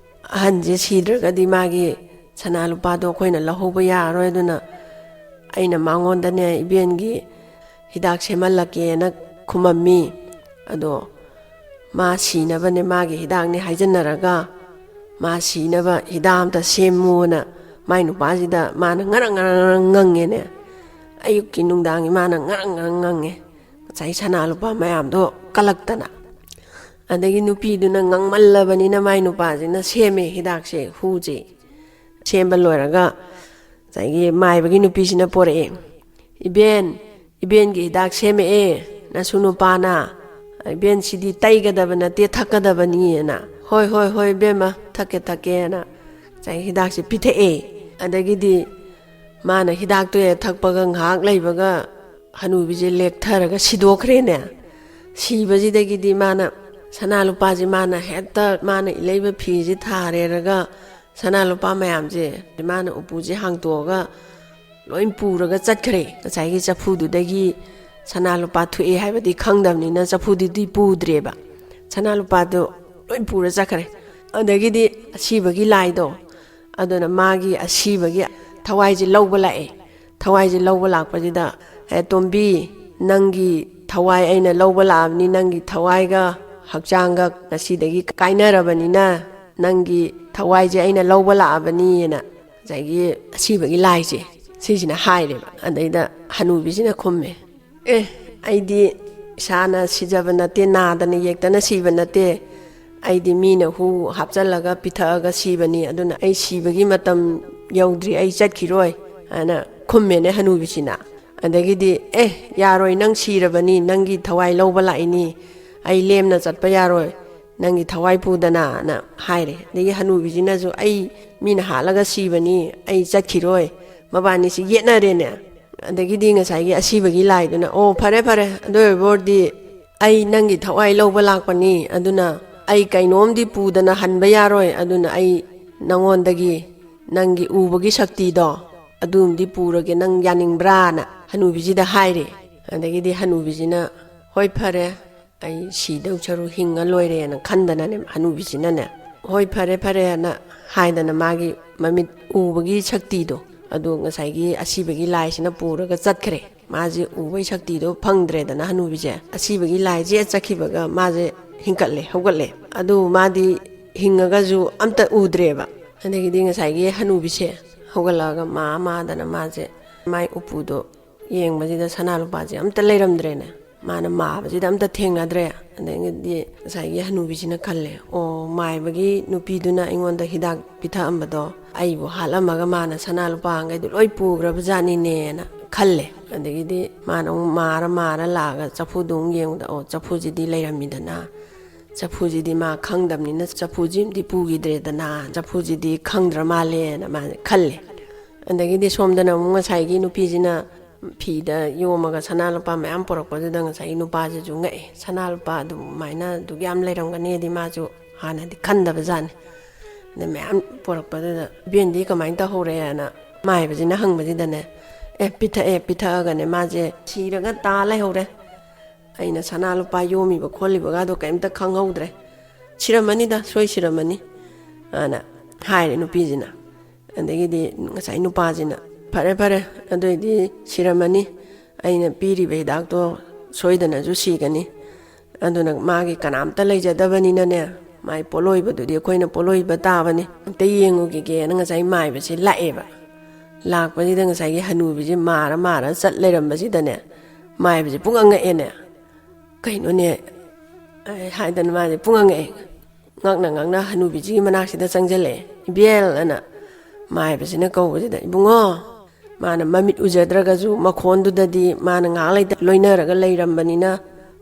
ꯑꯍꯟꯁꯦ ꯁꯤꯗ꯭ꯔꯒꯗꯤ ꯃꯥꯒꯤ ꯁꯅꯥ ꯂꯨꯄꯥꯗꯣ ꯑꯩꯈꯣꯏꯅ ꯂꯧꯍꯧꯕ ꯌꯥꯔꯔꯣꯏ꯫ ꯑꯗꯨꯅ ꯑꯩꯅ ꯃꯉꯣꯟꯗꯅꯦ ꯏꯕꯦꯟꯒꯤ ꯍꯤꯗꯥꯛ ꯁꯦꯝꯍꯜꯂꯛꯀꯦꯅ ꯈꯨꯝꯃꯝꯃꯤ꯫ ꯑꯗꯣ ꯃꯥ ꯁꯤꯅꯕꯅꯦ, ꯃꯥꯒꯤ ꯍꯤꯗꯥꯛꯅꯦ ꯍꯥꯏꯖꯟꯅꯔꯒ ꯃꯥ ꯁꯤꯅꯕ ꯍꯤꯗꯥꯛ ꯑꯝꯇ ꯁꯦꯝꯃꯨꯅ" ꯃꯥꯏ ꯅꯨꯄꯥꯁꯤꯗ ꯃꯥꯅ ꯉꯔꯪ ꯉꯔꯪ ꯉꯔꯪ ꯉꯪꯉꯦꯅꯦ꯫ ꯑꯌꯨꯛꯀꯤ ꯅꯨꯡꯗꯥꯡꯒꯤ ꯃꯥꯅ ꯉꯔꯪ ꯉꯔꯪ ꯉꯪꯉꯦ, ꯉꯁꯥꯏ ꯁꯅꯥ ꯂꯨꯄꯥ ꯃꯌꯥꯝꯗꯣ ꯀꯜꯂꯛꯇꯅ꯫ ꯑꯗꯒꯤ ꯅꯨꯄꯤꯗꯨꯅ ꯉꯥꯡꯃꯜꯂꯕꯅꯤꯅ ꯃꯥꯏ ꯅꯨꯄꯥꯁꯤꯅ ꯁꯦꯝꯃꯦ ꯍꯤꯗꯥꯛꯁꯦ, ꯍꯨꯁꯦ꯫ ꯁꯦꯝꯕ ꯂꯣꯏꯔꯒ ꯉꯁꯥꯏꯒꯤ ꯃꯥꯏꯕꯒꯤ ꯅꯨꯄꯤꯁꯤꯅ ꯄꯣꯔꯛꯑꯦ, "ꯏꯕꯦꯟ, ꯏꯕꯦꯟꯒꯤ ꯍꯤꯗꯥꯛ ꯁꯦꯝꯃꯛꯑꯦ ꯅꯁꯨ ꯅꯨꯄꯥꯅ꯫ ꯏꯕꯦꯟ, ꯁꯤꯗꯤ ꯇꯩꯒꯗꯕ ꯅꯠꯇꯦ, ꯊꯛꯀꯗꯕꯅꯤꯅ꯫" "ꯍꯣꯏ, ꯍꯣꯏ, ꯍꯣꯏ, ꯏꯕꯦꯝꯃ, ꯊꯛꯀꯦ, ꯊꯛꯀꯦꯅ" ꯉꯁꯥꯏꯒꯤ ꯍꯤꯗꯥꯛꯁꯦ ꯄꯤꯊꯛꯑꯦ꯫ ꯑꯗꯒꯤꯗꯤ ꯃꯥꯅ ꯍꯤꯗꯥꯛꯇꯣ ꯍꯦꯛ ꯊꯛꯄꯒ ꯉꯥꯏꯍꯥꯛ ꯂꯩꯕꯒ ꯍꯅꯨꯕꯤꯁꯦ ꯂꯦꯛꯊꯔꯒ ꯁꯤꯗꯣꯛꯈ꯭ꯔꯦꯅꯦ꯫ ꯁꯤꯕꯁꯤꯗꯒꯤꯗꯤ ꯃꯥꯅ ꯁꯅꯥ ꯂꯨꯄꯥꯁꯦ ꯃꯥꯅ ꯍꯦꯛꯇ, ꯃꯥꯅ ꯏꯜꯂꯛꯏꯕ ꯐꯤꯁꯦ ꯊꯥꯔꯦꯔꯒ ꯁꯅꯥ ꯂꯨꯄꯥ ꯃꯌꯥꯝꯁꯦ ꯃꯥꯅ ꯎꯄꯨꯁꯦ ꯍꯥꯡꯇꯣꯛꯑꯒ ꯂꯣꯏ ꯄꯨꯔꯒ ꯆꯠꯈ꯭ꯔꯦ꯫ ꯉꯁꯥꯏꯒꯤ ꯆꯐꯨꯗꯨꯗꯒꯤ ꯁꯅꯥ ꯂꯨꯄꯥ ꯊꯣꯛꯑꯦ ꯍꯥꯏꯕꯗꯤ ꯈꯪꯗꯕꯅꯤꯅ ꯆꯐꯨꯗꯨꯗꯤ ꯄꯨꯗ꯭ꯔꯦꯕ꯫ ꯁꯅꯥ ꯂꯨꯄꯥꯗꯣ ꯂꯣꯏ ꯄꯨꯔ ꯆꯠꯈ꯭ꯔꯦ꯫ ꯑꯗꯒꯤꯗꯤ ꯑꯁꯤꯕꯒꯤ ꯂꯥꯏꯗꯣ, ꯑꯗꯨꯅ ꯃꯥꯒꯤ ꯑꯁꯤꯕꯒꯤ ꯊꯋꯥꯏꯁꯦ ꯂꯧꯕ ꯂꯥꯛꯑꯦ꯫ ꯊꯋꯥꯏꯁꯦ ꯂꯧꯕ ꯂꯥꯛꯄꯁꯤꯗ, "ꯑꯦ ꯇꯣꯝꯕꯤ, ꯅꯪꯒꯤ ꯊꯋꯥꯏ ꯑꯩꯅ ꯂꯧꯕ ꯂꯥꯛꯑꯕꯅꯤ, ꯅꯪꯒꯤ ꯊꯋꯥꯏꯒ ꯍꯛꯆꯥꯡꯒ ꯉꯁꯤꯗꯒꯤ ꯀꯥꯏꯅꯔꯕꯅꯤꯅ ꯅꯪꯒꯤ ꯊꯋꯥꯏꯁꯦ ꯑꯩꯅ ꯂꯧꯕ ꯂꯥꯛꯑꯕꯅꯤꯅ" ꯉꯁꯥꯏꯒꯤ ꯑꯁꯤꯕꯒꯤ ꯂꯥꯏꯁꯦ ꯁꯤꯁꯤꯅ ꯍꯥꯏꯔꯦꯕ꯫ ꯑꯗꯩꯗ ꯍꯅꯨꯕꯤꯁꯤꯅ ꯈꯨꯝꯃꯦ, "ꯑꯦ, ꯑꯩꯗꯤ ꯏꯁꯥꯅ ꯁꯤꯖꯕ ꯅꯠꯇꯦ, ꯅꯥꯗꯅ ꯌꯦꯛꯇꯅ ꯁꯤꯕ ꯅꯠꯇꯦ꯫ ꯑꯩꯗꯤ ꯃꯤꯅ ꯍꯨ ꯍꯥꯞꯆꯜꯂꯒ ꯄꯤꯊꯛꯑꯒ ꯁꯤꯕꯅꯤ꯫ ꯑꯗꯨꯅ ꯑꯩ ꯁꯤꯕꯒꯤ ꯃꯇꯝ ꯌꯧꯗ꯭ꯔꯤ, ꯑꯩ ꯆꯠꯈꯤꯔꯣꯏ" ꯍꯥꯏꯅ ꯈꯨꯝꯃꯦꯅꯦ ꯍꯅꯨꯕꯤꯁꯤꯅ꯫ ꯑꯗꯒꯤꯗꯤ, "ꯑꯦ, ꯌꯥꯔꯣꯏ, ꯅꯪ ꯁꯤꯔꯕꯅꯤ, ꯅꯪꯒꯤ ꯊꯋꯥꯏ ꯂꯧꯕ ꯂꯥꯛꯏꯅꯤ, ꯑꯩ ꯂꯦꯝꯅ ꯆꯠꯄ ꯌꯥꯔꯣꯏ, ꯅꯪꯒꯤ ꯊꯋꯥꯏ ꯄꯨꯗꯅꯅ" ꯍꯥꯏꯔꯦ꯫ ꯑꯗꯒꯤ ꯍꯅꯨꯕꯤꯁꯤꯅꯁꯨ, "ꯑꯩ ꯃꯤꯅ ꯍꯥꯠꯂꯒ ꯁꯤꯕꯅꯤ, ꯑꯩ ꯆꯠꯈꯤꯔꯣꯏ"꯫ ꯃꯕꯥꯅꯤꯁꯤ ꯌꯦꯠꯅꯔꯦꯅꯦ꯫ ꯑꯗꯒꯤꯗꯤ ꯉꯁꯥꯏꯒꯤ ꯑꯁꯤꯕꯒꯤ ꯂꯥꯏꯗꯨꯅ, "ꯑꯣ, ꯐꯔꯦ, ꯐꯔꯦ, ꯑꯗꯨ ꯑꯣꯏꯕ ꯑꯣꯏꯔꯗꯤ ꯑꯩ ꯅꯪꯒꯤ ꯊꯋꯥꯏ ꯂꯧꯕ ꯂꯥꯛꯄꯅꯤ, ꯑꯗꯨꯅ ꯑꯩ ꯀꯩꯅꯣꯝꯗꯤ ꯄꯨꯗꯅ ꯍꯟꯕ ꯌꯥꯔꯣꯏ, ꯑꯗꯨꯅ ꯑꯩ ꯅꯪꯉꯣꯟꯗꯒꯤ ꯅꯪꯒꯤ ꯎꯕꯒꯤ ꯁꯛꯇꯤꯗꯣ ꯑꯗꯨꯝꯗꯤ ꯄꯨꯔꯒꯦ, ꯅꯪ ꯌꯥꯅꯤꯡꯕ꯭ꯔꯥꯅ?" ꯍꯅꯨꯕꯤꯁꯤꯗ ꯍꯥꯏꯔꯦ꯫ ꯑꯗꯒꯤꯗꯤ ꯍꯅꯨꯕꯤꯁꯤꯅ, "ꯍꯣꯏ, ꯐꯔꯦ, ꯑꯩ ꯁꯤꯗꯧ ꯁꯔꯨꯛ ꯍꯤꯡꯉ ꯂꯣꯏꯔꯦꯅ" ꯈꯟꯗꯅꯅꯦ, ꯍꯅꯨꯕꯤꯁꯤꯅꯅꯦ, "ꯍꯣꯏ, ꯐꯔꯦ, ꯐꯔꯦꯅ" ꯍꯥꯏꯗꯅ ꯃꯥꯒꯤ ꯃꯃꯤꯠ ꯎꯕꯒꯤ ꯁꯛꯇꯤꯗꯣ ꯑꯗꯨ ꯉꯁꯥꯏꯒꯤ ꯑꯁꯤꯕꯒꯤ ꯂꯥꯏꯁꯤꯅ ꯄꯨꯔꯒ ꯆꯠꯈ꯭ꯔꯦ꯫ ꯃꯥꯁꯦ ꯎꯕꯒꯤ ꯁꯛꯇꯤꯗꯣ ꯐꯪꯗ꯭ꯔꯦꯗꯅ ꯍꯅꯨꯕꯤꯁꯦ꯫ ꯑꯁꯤꯕꯒꯤ ꯂꯥꯏꯁꯦ ꯆꯠꯈꯤꯕꯒ ꯃꯥꯁꯦ ꯍꯤꯡꯀꯠꯂꯦ, ꯍꯧꯒꯠꯂꯦ꯫ ꯑꯗꯨ ꯃꯥꯗꯤ ꯍꯤꯡꯉꯒꯁꯨ ꯑꯝꯇ ꯎꯗ꯭ꯔꯦꯕ꯫ ꯑꯗꯒꯤꯗꯤ ꯉꯁꯥꯏꯒꯤ ꯍꯅꯨꯕꯤꯁꯦ ꯍꯧꯒꯠꯂꯛꯑꯒ ꯃꯥ ꯃꯥꯗꯅ ꯃꯥꯁꯦ ꯃꯥꯏ ꯎꯄꯨꯗꯣ ꯌꯦꯡꯕꯁꯤꯗ ꯁꯅꯥ ꯂꯨꯄꯥꯁꯦ ꯑꯝꯇ ꯂꯩꯔꯝꯗ꯭ꯔꯦꯅꯦ꯫ ꯃꯥꯅ ꯃꯥꯕꯁꯤꯗ ꯑꯝꯇ ꯊꯦꯡꯅꯗ꯭ꯔꯦ꯫ ꯑꯗꯒꯤꯗꯤ ꯉꯁꯥꯏꯒꯤ ꯍꯅꯨꯕꯤꯁꯤꯅ ꯈꯜꯂꯦ, "ꯑꯣ, ꯃꯥꯏꯕꯒꯤ ꯅꯨꯄꯤꯗꯨꯅ ꯑꯩꯉꯣꯟꯗ ꯍꯤꯗꯥꯛ ꯄꯤꯊꯛꯑꯝꯕꯗꯣ ꯑꯩꯕꯨ ꯍꯥꯠꯂꯝꯃꯒ ꯃꯥꯅ ꯁꯅꯥ ꯂꯨꯄꯥꯈꯩꯗꯣ ꯂꯣꯏ ꯄꯨꯈ꯭ꯔꯕ ꯖꯥꯠꯅꯤꯅꯦꯅ" ꯈꯜꯂꯦ꯫ ꯑꯗꯒꯤꯗꯤ ꯃꯥꯅ ꯑꯃꯨꯛ ꯃꯥꯔ ꯃꯥꯔ ꯂꯥꯛꯑꯒ ꯆꯐꯨꯗꯣ ꯑꯃꯨꯛ ꯌꯦꯡꯕꯗ, ꯑꯣ, ꯆꯐꯨꯁꯤꯗꯤ ꯂꯩꯔꯝꯃꯤꯗꯅ꯫ ꯆꯐꯨꯁꯤꯗꯤ ꯃꯥ ꯈꯪꯗꯕꯅꯤꯅ ꯆꯐꯨꯁꯤꯃꯗꯤ ꯄꯨꯈꯤꯗ꯭ꯔꯦꯗꯅ, ꯆꯐꯨꯁꯤꯗꯤ ꯈꯪꯗ꯭ꯔ ꯃꯥꯜꯂꯦꯅ ꯃꯥ ꯈꯜꯂꯦ꯫ ꯑꯗꯒꯤꯗꯤ ꯁꯣꯝꯗꯅ ꯑꯃꯨꯛ ꯉꯁꯥꯏꯒꯤ ꯅꯨꯄꯤꯁꯤꯅ ꯐꯤꯗ ꯌꯣꯝꯃꯒ ꯁꯅꯥ ꯂꯨꯄꯥ ꯃꯌꯥꯝ ꯄꯨꯔꯛꯄꯗꯨꯗ ꯉꯁꯥꯏꯒꯤ ꯅꯨꯄꯥꯁꯤꯁꯨ ꯉꯛꯑꯦ꯫ ꯁꯅꯥ ꯂꯨꯄꯥ ꯑꯗꯨꯃꯥꯏꯅ ꯑꯗꯨꯛ ꯌꯥꯝ ꯂꯩꯔꯝꯒꯅꯤꯗꯤ ꯃꯥꯁꯨ ꯍꯥꯟꯅꯗꯤ ꯈꯟꯗꯕ ꯖꯥꯠꯅꯤ꯫ ꯑꯗ ꯃꯌꯥꯝ ꯄꯨꯔꯛꯄꯗꯨꯗ, "ꯏꯕꯦꯟꯗꯤ ꯀꯃꯥꯏꯅ ꯇꯧꯍꯧꯔꯦꯅ" ꯃꯥꯏꯕꯁꯤꯅ ꯍꯪꯕꯁꯤꯗꯅꯦ, "ꯑꯦ, ꯄꯤꯊꯛꯑꯦ, ꯄꯤꯊꯛꯑꯒꯅꯦ ꯃꯥꯁꯦ ꯁꯤꯔꯒ ꯇꯥ ꯂꯩꯍꯧꯔꯦ꯫ ꯑꯩꯅ ꯁꯅꯥ ꯂꯨꯄꯥ ꯌꯣꯝꯃꯤꯕ ꯈꯣꯠꯂꯤꯕꯒꯗꯣ ꯀꯩꯝꯇ ꯈꯪꯍꯧꯗ꯭ꯔꯦ꯫ ꯁꯤꯔꯝꯃꯅꯤꯗ, ꯁꯣꯏ ꯁꯤꯔꯝꯃꯅꯤ" ꯑꯅ ꯍꯥꯏꯔꯦ ꯅꯨꯄꯤꯁꯤꯅ꯫ ꯑꯗꯒꯤꯗꯤ ꯉꯁꯥꯏ ꯅꯨꯄꯥꯁꯤꯅ, "ꯐꯔꯦ, ꯐꯔꯦ, ꯑꯗꯨꯑꯣꯏꯗꯤ ꯁꯤꯔꯝꯃꯅꯤ꯫ ꯑꯩꯅ ꯄꯤꯔꯤꯕ ꯍꯤꯗꯥꯛꯇꯣ ꯁꯣꯏꯗꯅꯁꯨ ꯁꯤꯒꯅꯤ꯫ ꯑꯗꯨꯅ ꯃꯥꯒꯤ ꯀꯅꯥꯝꯇ ꯂꯩꯖꯗꯕꯅꯤꯅꯅꯦ, ꯃꯥꯒꯤ ꯄꯣꯠꯂꯣꯏꯕꯗꯨꯗꯤ ꯑꯩꯈꯣꯏꯅ ꯄꯣꯠꯂꯣꯏꯕ ꯇꯥꯕꯅꯤ꯫ ꯑꯝꯇ ꯌꯦꯡꯉꯨꯈꯤꯒꯦꯅ" ꯉꯁꯥꯏ ꯃꯥꯏꯕꯁꯤ ꯂꯥꯛꯑꯦꯕ꯫ ꯂꯥꯛꯄꯁꯤꯗ ꯉꯁꯥꯏꯒꯤ ꯍꯅꯨꯕꯤꯁꯦ ꯃꯥꯔ ꯃꯥꯔ ꯆꯠ ꯂꯩꯔꯝꯕꯁꯤꯗꯅꯦ, ꯃꯥꯏꯕꯁꯦ ꯄꯨꯡꯉꯛ ꯉꯛꯑꯦꯅꯦ꯫ "ꯀꯩꯅꯣꯅꯦ?" ꯍꯥꯏꯗꯅ ꯃꯥꯁꯦ ꯄꯨꯡꯉꯛ ꯉꯛꯑꯦ꯫ ꯉꯛꯅ ꯉꯛꯅ ꯍꯅꯨꯕꯤꯁꯤꯒꯤ ꯃꯅꯥꯛꯁꯤꯗ ꯆꯪꯁꯤꯜꯂꯛꯑꯦ꯫ "ꯏꯕꯦꯜ" ꯑꯅ ꯃꯥꯏꯕꯁꯤꯅ ꯀꯧꯕꯁꯤꯗ, "ꯏꯕꯨꯡꯉꯣ", ꯃꯥꯅ ꯃꯃꯤꯠ ꯎꯖꯗ꯭ꯔꯒꯁꯨ ꯃꯈꯣꯟꯗꯨꯗꯗꯤ ꯃꯥꯅ ꯉꯥꯏꯍꯥꯛ ꯂꯩꯇ ꯂꯣꯏꯅꯔꯒ ꯂꯩꯔꯝꯕꯅꯤꯅ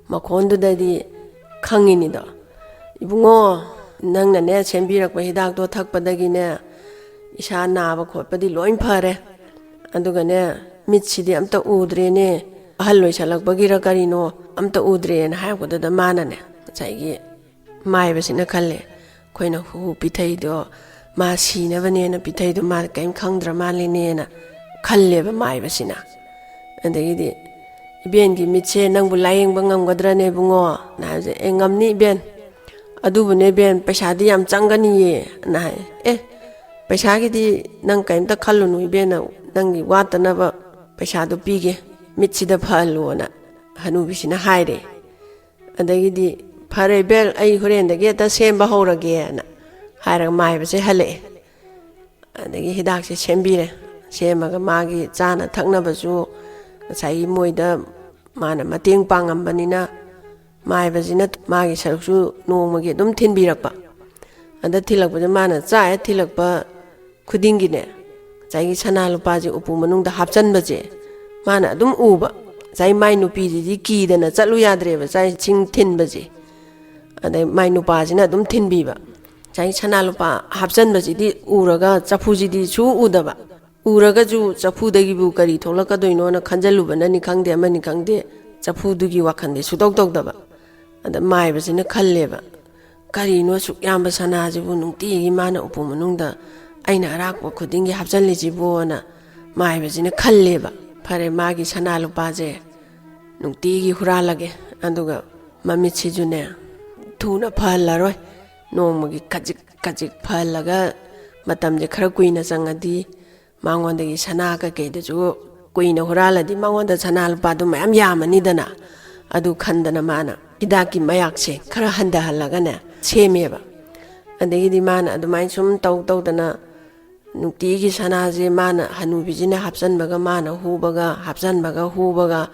ꯃꯈꯣꯟꯗꯨꯗꯗꯤ ꯈꯪꯉꯤꯅꯤꯗꯣ꯫ "ꯏꯕꯨꯡꯉꯣ, ꯅꯪꯅꯅꯦ ꯁꯦꯝꯕꯤꯔꯛꯄ ꯍꯤꯗꯥꯛꯇꯣ ꯊꯛꯄꯗꯒꯤꯅꯦ ꯏꯁꯥ ꯅꯥꯕ ꯈꯣꯠꯄꯗꯤ ꯂꯣꯏ ꯐꯔꯦ꯫ ꯑꯗꯨꯒꯅꯦ, ꯃꯤꯠꯁꯤꯗꯤ ꯑꯝꯇ ꯎꯗ꯭ꯔꯦꯅꯦ, ꯑꯍꯜ ꯑꯣꯏꯁꯜꯂꯛꯄꯒꯤꯔ ꯀꯔꯤꯅꯣ, ꯑꯝꯇ ꯎꯗ꯭ꯔꯦꯅ ꯍꯥꯏꯔꯛꯄꯗꯨꯗ ꯃꯥꯅꯅꯦ, ꯉꯁꯥꯏꯒꯤ ꯃꯥꯏꯕꯁꯤꯅ ꯈꯜꯂꯦ, "ꯑꯩꯈꯣꯏꯅ ꯍꯨ ꯄꯤꯊꯩꯗꯣ ꯃꯥ ꯁꯤꯅꯕꯅꯦꯅ ꯄꯤꯊꯩꯗꯣ ꯃꯥ ꯀꯔꯤꯝ ꯈꯪꯗ꯭ꯔ ꯃꯥꯜꯂꯦꯅꯦꯅ" ꯈꯜꯂꯦꯕ ꯃꯥꯏꯕꯁꯤꯅ꯫ ꯑꯗꯒꯤꯗꯤ, "ꯏꯕꯦꯟꯒꯤ ꯃꯤꯠꯁꯦ ꯅꯪꯕꯨ ꯂꯥꯌꯦꯡꯕ ꯉꯝꯒꯗ꯭ꯔꯅꯦ ꯏꯕꯨꯡꯉꯣ?" ꯅ ꯍꯥꯏꯕꯁꯦ, "ꯑꯦ, ꯉꯝꯅꯤ ꯏꯕꯦꯟ꯫ ꯑꯗꯨꯕꯨꯅꯦ ꯏꯕꯦꯟ, ꯄꯩꯁꯥꯗꯤ ꯌꯥꯝ ꯆꯪꯒꯅꯤꯌꯦ" ꯅ ꯍꯥꯏ꯫ "ꯑꯦ, ꯄꯩꯁꯥꯒꯤꯗꯤ ꯅꯪ ꯀꯔꯤꯝꯇ ꯈꯜꯂꯨꯅꯨ ꯏꯕꯦꯟꯅ, ꯅꯪꯒꯤ ꯋꯥꯠꯇꯅꯕ ꯄꯩꯁꯥꯗꯣ ꯄꯤꯒꯦ, ꯃꯤꯠꯁꯤꯗ ꯐꯍꯜꯂꯣꯅ" ꯍꯅꯨꯕꯤꯁꯤꯅ ꯍꯥꯏꯔꯦ꯫ ꯑꯗꯒꯤꯗꯤ, "ꯐꯔꯦ ꯏꯕꯦꯟ, ꯑꯩ ꯍꯣꯔꯦꯟꯗꯒꯤ ꯍꯦꯛꯇ ꯁꯦꯝꯕ ꯍꯧꯔꯒꯦꯅ" ꯍꯥꯏꯔꯒ ꯃꯥꯏꯕꯁꯦ ꯍꯜꯂꯛꯑꯦ꯫ ꯑꯗꯒꯤ ꯍꯤꯗꯥꯛꯁꯦ ꯁꯦꯝꯕꯤꯔꯦ꯫ ꯁꯦꯝꯃꯒ ꯃꯥꯒꯤ ꯆꯥꯅ ꯊꯛꯅꯕꯁꯨ ꯉꯁꯥꯏꯒꯤ ꯃꯣꯏꯗ ꯃꯥꯅ ꯃꯇꯦꯡ ꯄꯥꯡꯉꯝꯕꯅꯤꯅ, ꯃꯥꯏꯕꯁꯤꯅ ꯃꯥꯒꯤ ꯁꯔꯨꯛꯁꯨ ꯅꯣꯡꯃꯒꯤ ꯑꯗꯨꯝ ꯊꯤꯟꯕꯤꯔꯛꯄ꯫ ꯑꯗ ꯊꯤꯜꯂꯛꯄꯁꯦ ꯃꯥꯅ ꯆꯥꯛ ꯍꯦꯛ ꯊꯤꯜꯂꯛꯄ ꯈꯨꯗꯤꯡꯒꯤꯅꯦ, ꯉꯁꯥꯏꯒꯤ ꯁꯅꯥ ꯂꯨꯄꯥꯁꯦ ꯎꯄꯨ ꯃꯅꯨꯡꯗ ꯍꯥꯞꯆꯟꯕꯁꯦ ꯃꯥꯅ ꯑꯗꯨꯝ ꯎꯕ꯫ ꯉꯁꯥꯏ ꯃꯥꯏ ꯅꯨꯄꯤꯁꯤꯗꯤ ꯀꯤꯗꯅ ꯆꯠꯂꯨ ꯌꯥꯗ꯭ꯔꯦꯕ ꯆꯥꯛ ꯏꯁꯤꯡ ꯊꯤꯟꯕꯁꯦ꯫ ꯑꯗꯩ ꯃꯥꯏ ꯅꯨꯄꯥꯁꯤꯅ ꯑꯗꯨꯝ ꯊꯤꯟꯕꯤꯕ꯫ ꯉꯁꯥꯏ ꯁꯅꯥ ꯂꯨꯄꯥ ꯍꯥꯞꯆꯟꯕꯁꯤꯗꯤ ꯎꯔꯒ ꯆꯐꯨꯁꯤꯗꯤ ꯁꯨ ꯎꯗꯕ꯫ ꯎꯔꯒꯁꯨ ꯆꯐꯨꯗꯒꯤꯕꯨ ꯀꯔꯤ ꯊꯣꯛꯂꯛꯀꯗꯣꯏꯅꯣꯅ ꯈꯟꯖꯜꯂꯨꯕꯅꯅꯤ ꯈꯪꯗꯦ, ꯑꯃꯅꯤ ꯈꯪꯗꯦ, ꯆꯐꯨꯗꯨꯒꯤ ꯋꯥꯈꯜꯗꯤ ꯁꯨꯇꯧ ꯇꯧꯗꯕ꯫ ꯑꯗ ꯃꯥꯏꯕꯁꯤꯅ ꯈꯜꯂꯦꯕ, "ꯀꯔꯤꯅꯣ ꯑꯁꯨꯛ ꯌꯥꯝꯕ ꯁꯅꯥꯁꯤꯕꯨ ꯅꯨꯡꯇꯤꯒꯤ ꯃꯥꯅ ꯎꯄꯨ ꯃꯅꯨꯡꯗ ꯑꯩꯅ ꯑꯔꯥꯛꯄ ꯈꯨꯗꯤꯡꯒꯤ ꯍꯥꯞꯆꯜꯂꯤꯁꯤꯕꯣꯅ" ꯃꯥꯏꯕꯁꯤꯅ ꯈꯜꯂꯦꯕ꯫ "ꯐꯔꯦ, ꯃꯥꯒꯤ ꯁꯅꯥ ꯂꯨꯄꯥꯁꯦ ꯅꯨꯡꯇꯤꯒꯤ ꯍꯨꯔꯥꯜꯂꯒꯦ, ꯑꯗꯨꯒ ꯃꯃꯤꯠꯁꯤꯁꯨꯅꯦ ꯊꯨꯅ ꯐꯍꯜꯂꯔꯣꯏ, ꯅꯣꯡꯃꯒꯤ ꯈꯖꯤꯛ ꯈꯖꯤꯛ ꯐꯍꯜꯂꯒ ꯃꯇꯝꯁꯦ ꯈꯔ ꯀꯨꯏꯅ ꯆꯪꯉꯗꯤ ꯃꯉꯣꯟꯗꯒꯤ ꯁꯅꯥ ꯀꯩꯀꯩꯗꯨꯁꯨ ꯀꯨꯏꯅ ꯍꯨꯔꯥꯜꯂꯗꯤ ꯃꯉꯣꯟꯗ ꯁꯅꯥ ꯂꯨꯄꯥꯗꯨ ꯃꯌꯥꯝ ꯌꯥꯝꯃꯅꯤꯗꯅ", ꯑꯗꯨ ꯈꯟꯗꯅ ꯃꯥꯅ ꯍꯤꯗꯥꯛꯀꯤ ꯃꯌꯥꯛꯁꯦ ꯈꯔ ꯍꯟꯊꯍꯜꯂꯒꯅꯦ ꯁꯦꯝꯃꯦꯕ꯫ ꯑꯗꯒꯤꯗꯤ ꯃꯥꯅ ꯑꯗꯨꯃꯥꯏꯅ ꯁꯨꯝ ꯇꯧ ꯇꯧꯗꯅ ꯅꯨꯡꯇꯤꯒꯤ ꯁꯅꯥꯁꯦ ꯃꯥꯅ, ꯍꯅꯨꯕꯤꯁꯤꯅ ꯍꯥꯞꯆꯟꯕꯒ ꯃꯥꯅ ꯍꯨꯕꯒ, ꯍꯥꯞꯆꯟꯕꯒ ꯍꯨꯕꯒ,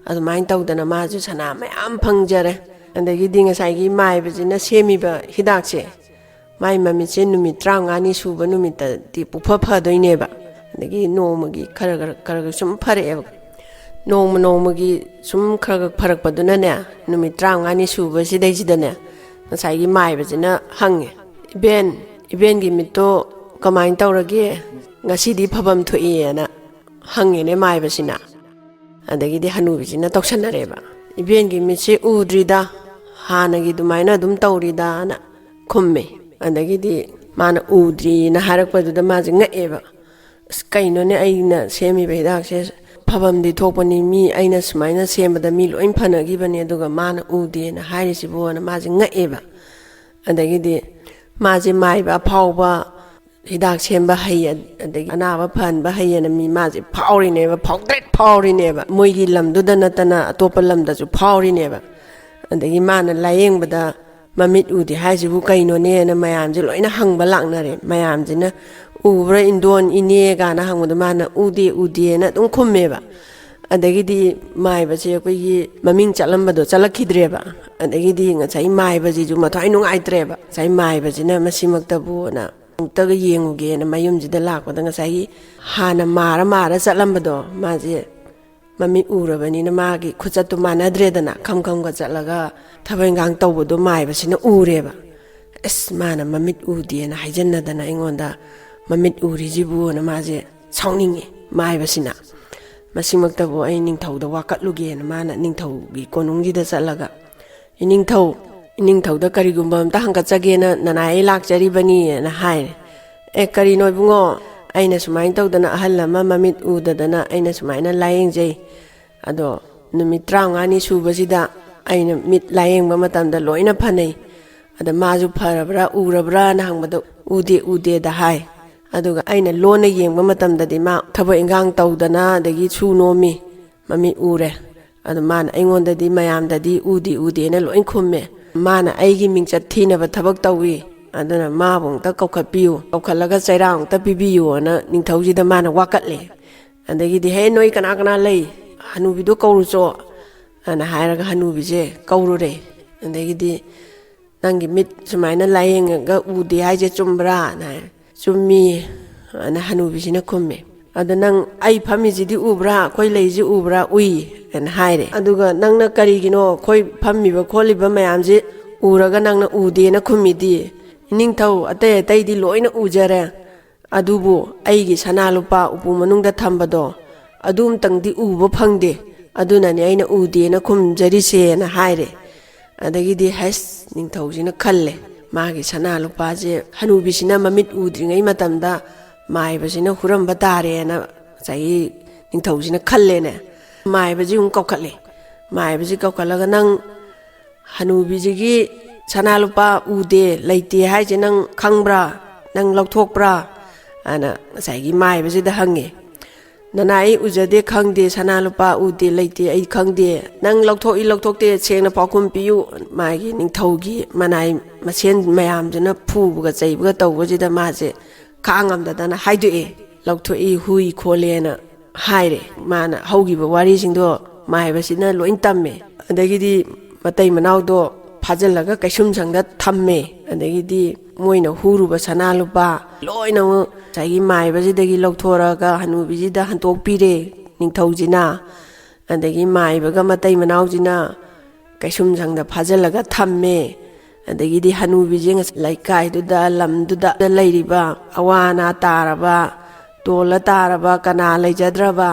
ꯑꯗꯨꯃꯥꯏꯅ ꯇꯧꯗꯅ ꯃꯥꯁꯨ ꯁꯅꯥ ꯃꯌꯥꯝ ꯐꯪꯖꯔꯦ꯫ ꯑꯗꯒꯤꯗꯤ ꯉꯁꯥꯏꯒꯤ ꯃꯥꯏꯕꯁꯤꯅ ꯁꯦꯝꯃꯤꯕ ꯍꯤꯗꯥꯛꯁꯦ, ꯃꯥꯏ ꯃꯃꯤꯠꯁꯦ ꯅꯨꯃꯤꯠ ꯇꯔꯥꯃꯉꯥꯅꯤ ꯁꯨꯕ ꯅꯨꯃꯤꯠꯇꯗꯤ ꯄꯨꯐ ꯐꯗꯣꯏꯅꯦꯕ꯫ ꯑꯗꯒꯤ ꯅꯣꯡꯃꯒꯤ ꯈꯔ ꯈꯔ ꯈꯔ ꯈꯔ ꯁꯨꯝ ꯐꯔꯛꯑꯦꯕ꯫ ꯅꯣꯡꯃ ꯅꯣꯡꯃꯒꯤ ꯁꯨꯝ ꯈꯔ ꯈꯔ ꯐꯔꯛꯄꯗꯨꯅꯅꯦ, ꯅꯨꯃꯤꯠ ꯇꯔꯥꯃꯉꯥꯅꯤ ꯁꯨꯕꯁꯤꯗꯩꯁꯤꯗꯅꯦ, ꯉꯁꯥꯏꯒꯤ ꯃꯥꯏꯕꯁꯤꯅ ꯍꯪꯉꯦ, "ꯏꯕꯦꯟ, ꯏꯕꯦꯟꯒꯤ ꯃꯤꯠꯇꯣ ꯀꯃꯥꯏꯅ ꯇꯧꯔꯒꯦ? ꯉꯁꯤꯗꯤ ꯐꯐꯝ ꯊꯣꯛꯏꯑꯅ" ꯍꯪꯉꯦꯅꯦ ꯃꯥꯏꯕꯁꯤꯅ꯫ ꯑꯗꯒꯤꯗꯤ ꯍꯅꯨꯕꯤꯁꯤꯅ ꯇꯧꯁꯟꯅꯔꯦꯕ, "ꯏꯕꯦꯟꯒꯤ ꯃꯤꯠꯁꯦ ꯎꯗ꯭ꯔꯤꯗ, ꯍꯥꯟꯅꯒꯤ ꯑꯗꯨꯃꯥꯏꯅ ꯑꯗꯨꯝ ꯇꯧꯔꯤꯗꯅ" ꯈꯨꯝꯃꯦ꯫ ꯑꯗꯒꯤꯗꯤ ꯃꯥꯅ ꯎꯗ꯭ꯔꯤꯅ ꯍꯥꯏꯔꯛꯄꯗꯨꯗ ꯃꯥꯁꯦ ꯉꯛꯑꯦꯕ꯫ "ꯑꯁ, ꯀꯩꯅꯣꯅꯦ, ꯑꯩꯅ ꯁꯦꯝꯃꯤꯕ ꯍꯤꯗꯥꯛꯁꯦ ꯐꯕꯝꯗꯤ ꯊꯣꯛꯄꯅꯤ, ꯃꯤ ꯑꯩꯅ ꯁꯨꯃꯥꯏꯅ ꯁꯦꯝꯕꯗ ꯃꯤ ꯂꯣꯏ ꯐꯅꯈꯤꯕꯅꯦ, ꯑꯗꯨꯒ ꯃꯥꯅ ꯎꯗꯦꯅ ꯍꯥꯏꯔꯤꯁꯤꯕꯣꯅ" ꯃꯥꯁꯦ ꯉꯛꯑꯦꯕ꯫ ꯑꯗꯒꯤꯗꯤ ꯃꯥꯁꯦ ꯃꯥꯏꯕ ꯑꯐꯥꯎꯕ, ꯍꯤꯗꯥꯛ ꯁꯦꯝꯕ ꯍꯩ, ꯑꯗꯒꯤ ꯑꯅꯥꯕ ꯐꯍꯟꯕ ꯍꯩꯌꯦꯅ ꯃꯤ ꯃꯥꯁꯦ ꯐꯥꯎꯔꯤꯅꯦꯕ, ꯐꯥꯎꯗ꯭ꯔꯦꯠ ꯐꯥꯎꯔꯤꯅꯦꯕ, ꯃꯣꯏꯒꯤ ꯂꯝꯗꯨꯗ ꯅꯠꯇꯅ ꯑꯇꯣꯞꯄ ꯂꯝꯗꯁꯨ ꯐꯥꯎꯔꯤꯅꯦꯕ꯫ ꯑꯗꯒꯤ ꯃꯥꯅ ꯂꯥꯏꯌꯦꯡꯕꯗ "ꯃꯃꯤꯠ ꯎꯗꯦ ꯍꯥꯏꯁꯤꯕꯨ ꯀꯩꯅꯣꯅꯦꯅ" ꯃꯌꯥꯝꯁꯦ ꯂꯣꯏꯅ ꯍꯪꯕ ꯂꯥꯛꯅꯔꯦ꯫ ꯃꯌꯥꯝꯁꯤꯅ "ꯎꯕ꯭ꯔꯥ ꯏꯟꯗꯣꯟ ꯏꯅꯦ?" ꯀꯥꯏꯅ ꯍꯪꯕꯗꯣ ꯃꯥꯅ "ꯎꯗꯦ, ꯎꯗꯦꯅ" ꯑꯗꯨꯝ ꯈꯨꯝꯃꯦꯕ꯫ ꯑꯗꯒꯤꯗꯤ ꯃꯥꯏꯕꯁꯦ ꯑꯩꯈꯣꯏꯒꯤ ꯃꯃꯤꯡ ꯆꯠꯂꯝꯕꯗꯣ ꯆꯠꯂꯛꯈꯤꯗ꯭ꯔꯦꯕ꯫ ꯑꯗꯒꯤꯗꯤ ꯉꯁꯥꯏ ꯃꯥꯏꯕꯁꯤꯁꯨ ꯃꯊ꯭ꯋꯥꯏ ꯅꯨꯡꯉꯥꯏꯇ꯭ꯔꯦꯕ, ꯉꯁꯥꯏ ꯃꯥꯏꯕꯁꯤꯅ "ꯃꯁꯤꯃꯛꯇꯕꯨꯅ ꯑꯃꯨꯛꯇꯒ ꯌꯦꯡꯉꯨꯒꯦꯅ" ꯃꯌꯨꯝꯁꯤꯗ ꯂꯥꯛꯄꯗ ꯉꯁꯥꯏꯒꯤ ꯍꯥꯟꯅ ꯃꯥꯔ ꯃꯥꯔ ꯆꯠꯂꯝꯕꯗꯣ ꯃꯥꯁꯦ ꯃꯃꯤꯠ ꯎꯔꯕꯅꯤꯅ ꯃꯥꯒꯤ ꯈꯨꯆꯠꯇꯨ ꯃꯥꯟꯅꯗ꯭ꯔꯦꯗꯅ, ꯈꯝ ꯈꯝꯒ ꯆꯠꯂꯒ ꯊꯕꯛ ꯏꯟꯈꯥꯡ ꯇꯧꯕꯗꯣ ꯃꯥꯏꯕꯁꯤꯅ ꯎꯔꯦꯕ꯫ ꯑꯁ, ꯃꯥꯅ ꯃꯃꯤꯠ ꯎꯗꯦꯅ ꯍꯥꯏꯖꯟꯅꯗꯅ ꯑꯩꯉꯣꯟꯗ "ꯃꯃꯤꯠ ꯎꯔꯤꯁꯤꯕꯨꯅ" ꯃꯥꯁꯦ ꯁꯥꯎꯅꯤꯡꯉꯤ ꯃꯥꯏꯕꯁꯤꯅ꯫ "ꯃꯁꯤꯃꯛꯇꯕꯨ ꯑꯩ ꯅꯤꯡꯊꯧꯗ ꯋꯥꯀꯠꯂꯨꯒꯦꯅ" ꯃꯥꯅ ꯅꯤꯡꯊꯧꯒꯤ ꯀꯣꯅꯨꯡꯁꯤꯗ ꯆꯠꯂꯒ, "ꯏꯅꯤꯡꯊꯧ, ꯏꯅꯤꯡꯊꯧꯗ ꯀꯔꯤꯒꯨꯝꯕ ꯑꯝꯇ ꯍꯪꯒꯠꯆꯒꯦꯅ ꯅꯅꯥꯏ ꯑꯩ ꯂꯥꯛꯆꯔꯤꯕꯅꯤꯅ" ꯍꯥꯏꯔꯦ꯫ "ꯑꯦ, ꯀꯔꯤꯅꯣ ꯏꯕꯨꯡꯉꯣ? ꯑꯩꯅ ꯁꯨꯃꯥꯏꯅ ꯇꯧꯗꯅ ꯑꯍꯜ ꯑꯃ ꯃꯃꯤꯠ ꯎꯗꯗꯅ ꯑꯩꯅ ꯁꯨꯃꯥꯏꯅ ꯂꯥꯏꯌꯦꯡꯖꯩ꯫ ꯑꯗꯣ ꯅꯨꯃꯤꯠ ꯇꯔꯥꯃꯉꯥꯅꯤ ꯁꯨꯕꯁꯤꯗ ꯑꯩꯅ ꯃꯤꯠ ꯂꯥꯏꯌꯦꯡꯕ ꯃꯇꯝꯗ ꯂꯣꯏꯅ ꯐꯅꯩ꯫ ꯑꯗ ꯃꯥꯁꯨ ꯐꯔꯕ꯭ꯔꯥ, ꯎꯔꯕ꯭ꯔꯥꯅ ꯍꯪꯕꯗ ꯎꯗꯦ, ꯎꯗꯦꯗ ꯍꯥꯏ꯫ ꯑꯗꯨꯒ ꯑꯩꯅ ꯂꯣꯟꯅ ꯌꯦꯡꯕ ꯃꯇꯝꯗꯗꯤ ꯃꯥ ꯊꯕꯛ ꯏꯟꯈꯥꯡ ꯇꯧꯗꯅ ꯑꯗꯒꯤ ꯁꯨ ꯅꯣꯝꯃꯤ, ꯃꯃꯤꯠ ꯎꯔꯦ꯫ ꯑꯗꯣ ꯃꯥꯅ ꯑꯩꯉꯣꯟꯗꯗꯤ ꯃꯌꯥꯝꯗꯗꯤ ꯎꯗꯦ, ꯎꯗꯦꯅ ꯂꯣꯏ ꯈꯨꯝꯃꯦ꯫ ꯃꯥꯅ ꯑꯩꯒꯤ ꯃꯤꯡꯆꯠ ꯊꯤꯅꯕ ꯊꯕꯛ ꯇꯧꯏ, ꯑꯗꯨꯅ ꯃꯥꯕꯨ ꯑꯃꯨꯛꯇ ꯀꯧꯈꯠꯄꯤꯌꯨ, ꯀꯧꯈꯠꯂꯒ ꯆꯩꯔꯥꯛ ꯑꯃꯨꯛꯇ ꯄꯤꯕꯤꯌꯨꯅ ꯅꯤꯡꯊꯧꯁꯤꯗ ꯃꯥꯅ ꯋꯥꯀꯠꯂꯦ꯫ ꯑꯗꯒꯤꯗꯤ, "ꯍꯦ, ꯅꯣꯏ ꯀꯅꯥ ꯀꯅꯥ ꯂꯩ? ꯍꯅꯨꯕꯤꯗꯣ ꯀꯧꯔꯨꯆꯣ" ꯑꯅ ꯍꯥꯏꯔꯒ ꯍꯅꯨꯕꯤꯁꯦ ꯀꯧꯔꯨꯔꯦ꯫ ꯑꯗꯒꯤꯗꯤ, "ꯅꯪꯒꯤ ꯃꯤꯠ ꯁꯨꯃꯥꯏꯅ ꯂꯥꯏꯌꯦꯡꯉꯒ ꯎꯗꯦ ꯍꯥꯏꯁꯦ ꯆꯨꯝꯕ꯭ꯔꯥ?" ꯑꯅ ꯍꯥꯏ꯫ "ꯆꯨꯝꯃꯤ" ꯑꯅ ꯍꯅꯨꯕꯤꯁꯤꯅ ꯈꯨꯝꯃꯦ꯫ "ꯑꯗꯣ ꯅꯪ ꯑꯩ ꯐꯝꯃꯤꯁꯤꯗꯤ ꯎꯕ꯭ꯔꯥ? ꯑꯩꯈꯣꯏ ꯂꯩꯁꯤ ꯎꯕ꯭ꯔꯥ?" "ꯎꯏ" ꯑꯅ ꯍꯥꯏꯔꯦ꯫ "ꯑꯗꯨꯒ ꯅꯪꯅ ꯀꯔꯤꯒꯤꯅꯣ ꯑꯩꯈꯣꯏ ꯐꯝꯃꯤꯕ ꯈꯣꯠꯂꯤꯕ ꯃꯌꯥꯝꯁꯤ ꯎꯔꯒ ꯅꯪꯅ ꯎꯗꯦꯅ ꯈꯨꯝꯃꯤꯗꯤ? ꯏꯅꯤꯡꯊꯧ, ꯑꯇꯩ ꯑꯇꯩꯗꯤ ꯂꯣꯏꯅ ꯎꯖꯔꯦ, ꯑꯗꯨꯕꯨ ꯑꯩꯒꯤ ꯁꯅꯥ ꯂꯨꯄꯥ ꯎꯄꯨ ꯃꯅꯨꯡꯗ ꯊꯝꯕꯗꯣ ꯑꯗꯨꯝꯇꯪꯗꯤ ꯎꯕ ꯐꯪꯗꯦ, ꯑꯗꯨꯅꯅꯦ ꯑꯩꯅ ꯎꯗꯦꯅ ꯈꯨꯝꯖꯔꯤꯁꯦꯅ ꯍꯥꯏꯔꯦ꯫ ꯑꯗꯒꯤꯗꯤ, ꯍꯩꯁ, ꯅꯤꯡꯊꯧꯁꯤꯅ ꯈꯜꯂꯦ, ꯃꯥꯒꯤ ꯁꯅꯥ ꯂꯨꯄꯥꯁꯦ ꯍꯅꯨꯕꯤꯁꯤꯅ ꯃꯃꯤꯠ ꯎꯗ꯭ꯔꯤꯉꯩ ꯃꯇꯝꯗ ꯃꯥꯏꯕꯁꯤꯅ ꯍꯨꯔꯝꯕ ꯇꯥꯔꯦꯅ ꯉꯁꯥꯏꯒꯤ ꯅꯤꯡꯊꯧꯁꯤꯅ ꯈꯜꯂꯦꯅꯦ꯫ ꯃꯥꯏꯕꯁꯤ ꯑꯃꯨꯛ ꯀꯧꯈꯠꯂꯦ꯫ ꯃꯥꯏꯕꯁꯤ ꯀꯧꯈꯠꯂꯒ, "ꯅꯪ ꯍꯅꯨꯕꯤꯁꯤꯒꯤ ꯁꯅꯥ ꯂꯨꯄꯥ ꯎꯗꯦ, ꯂꯩꯇꯦ ꯍꯥꯏꯁꯦ ꯅꯪ ꯈꯪꯕ꯭ꯔꯥ? ꯅꯪ ꯂꯧꯊꯣꯛꯄ꯭ꯔꯥ?" ꯑꯅ ꯉꯁꯥꯏꯒꯤ ꯃꯥꯏꯕꯁꯤꯗ ꯍꯪꯉꯦ꯫ "ꯅꯅꯥ, ꯑꯩ ꯎꯖꯗꯦ, ꯈꯪꯗꯦ, ꯁꯅꯥ ꯂꯨꯄꯥ ꯎꯗꯦ, ꯂꯩꯇꯦ, ꯑꯩ ꯈꯪꯗꯦ꯫ ꯅꯪ ꯂꯧꯊꯣꯛꯏ ꯂꯧꯊꯣꯛꯇꯦ ꯁꯦꯡꯅ ꯄꯥꯎꯈꯨꯝ ꯄꯤꯌꯨ꯫" ꯃꯥꯒꯤ ꯅꯤꯡꯊꯧꯒꯤ ꯃꯅꯥꯏ ꯃꯁꯦꯟ ꯃꯌꯥꯝꯗꯨꯅ ꯐꯨꯕꯒ ꯆꯩꯕꯒ ꯇꯧꯕꯁꯤꯗ ꯃꯥꯁꯦ ꯈꯥꯡꯉꯝꯗꯗꯅ ꯍꯥꯏꯗꯣꯛꯑꯦ꯫ "ꯂꯧꯊꯣꯛꯏ, ꯍꯨꯏ ꯈꯣꯠꯂꯦꯅ" ꯍꯥꯏꯔꯦ꯫ ꯃꯥꯅ ꯍꯧꯈꯤꯕ ꯋꯥꯔꯤꯁꯤꯡꯗꯣ ꯃꯥꯏꯕꯁꯤꯅ ꯂꯣꯏ ꯇꯝꯃꯦ꯫ ꯑꯗꯒꯤꯗꯤ ꯃꯇꯩ ꯃꯅꯥꯎꯗꯣ ꯐꯥꯖꯤꯜꯂꯒ ꯀꯩꯁꯨꯝꯁꯪꯗ ꯊꯝꯃꯦ꯫ ꯑꯗꯒꯤꯗꯤ ꯃꯣꯏꯅ ꯍꯨꯔꯨꯕ ꯁꯅꯥ ꯂꯨꯄꯥ ꯂꯣꯏꯅꯃꯛ ꯉꯁꯥꯏꯒꯤ ꯃꯥꯏꯕꯁꯤꯗꯒꯤ ꯂꯧꯊꯣꯔꯛꯑꯒ ꯍꯅꯨꯕꯤꯁꯤꯗ ꯍꯟꯗꯣꯛꯄꯤꯔꯦ ꯅꯤꯡꯊꯧꯁꯤꯅ꯫ ꯑꯗꯒꯤ ꯃꯥꯏꯕꯒ ꯃꯇꯩ ꯃꯅꯥꯎꯁꯤꯅ ꯀꯩꯁꯨꯝꯁꯪꯗ ꯐꯥꯖꯤꯜꯂꯒ ꯊꯝꯃꯦ꯫ ꯑꯗꯒꯤꯗꯤ ꯍꯅꯨꯕꯤꯁꯦ ꯉꯁ-, ꯂꯩꯀꯥꯏꯗꯨꯗ, ꯂꯝꯗꯨꯗ ꯂꯩꯔꯤꯕ ꯑꯋꯥ ꯑꯅꯥ ꯇꯥꯔꯕ, ꯇꯣꯜꯂ ꯇꯥꯔꯕ, ꯀꯅꯥ ꯂꯩꯖꯗ꯭ꯔꯕ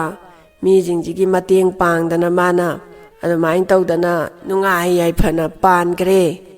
ꯃꯤꯁꯤꯡꯁꯤꯒꯤ ꯃꯇꯦꯡ ꯄꯥꯡꯗꯅ ꯃꯥꯅ ꯑꯗꯨꯃꯥꯏꯅ ꯇꯧꯗꯅ ꯅꯨꯡꯉꯥꯏ ꯌꯥꯏꯐꯅ ꯄꯥꯟꯈ꯭ꯔꯦ꯫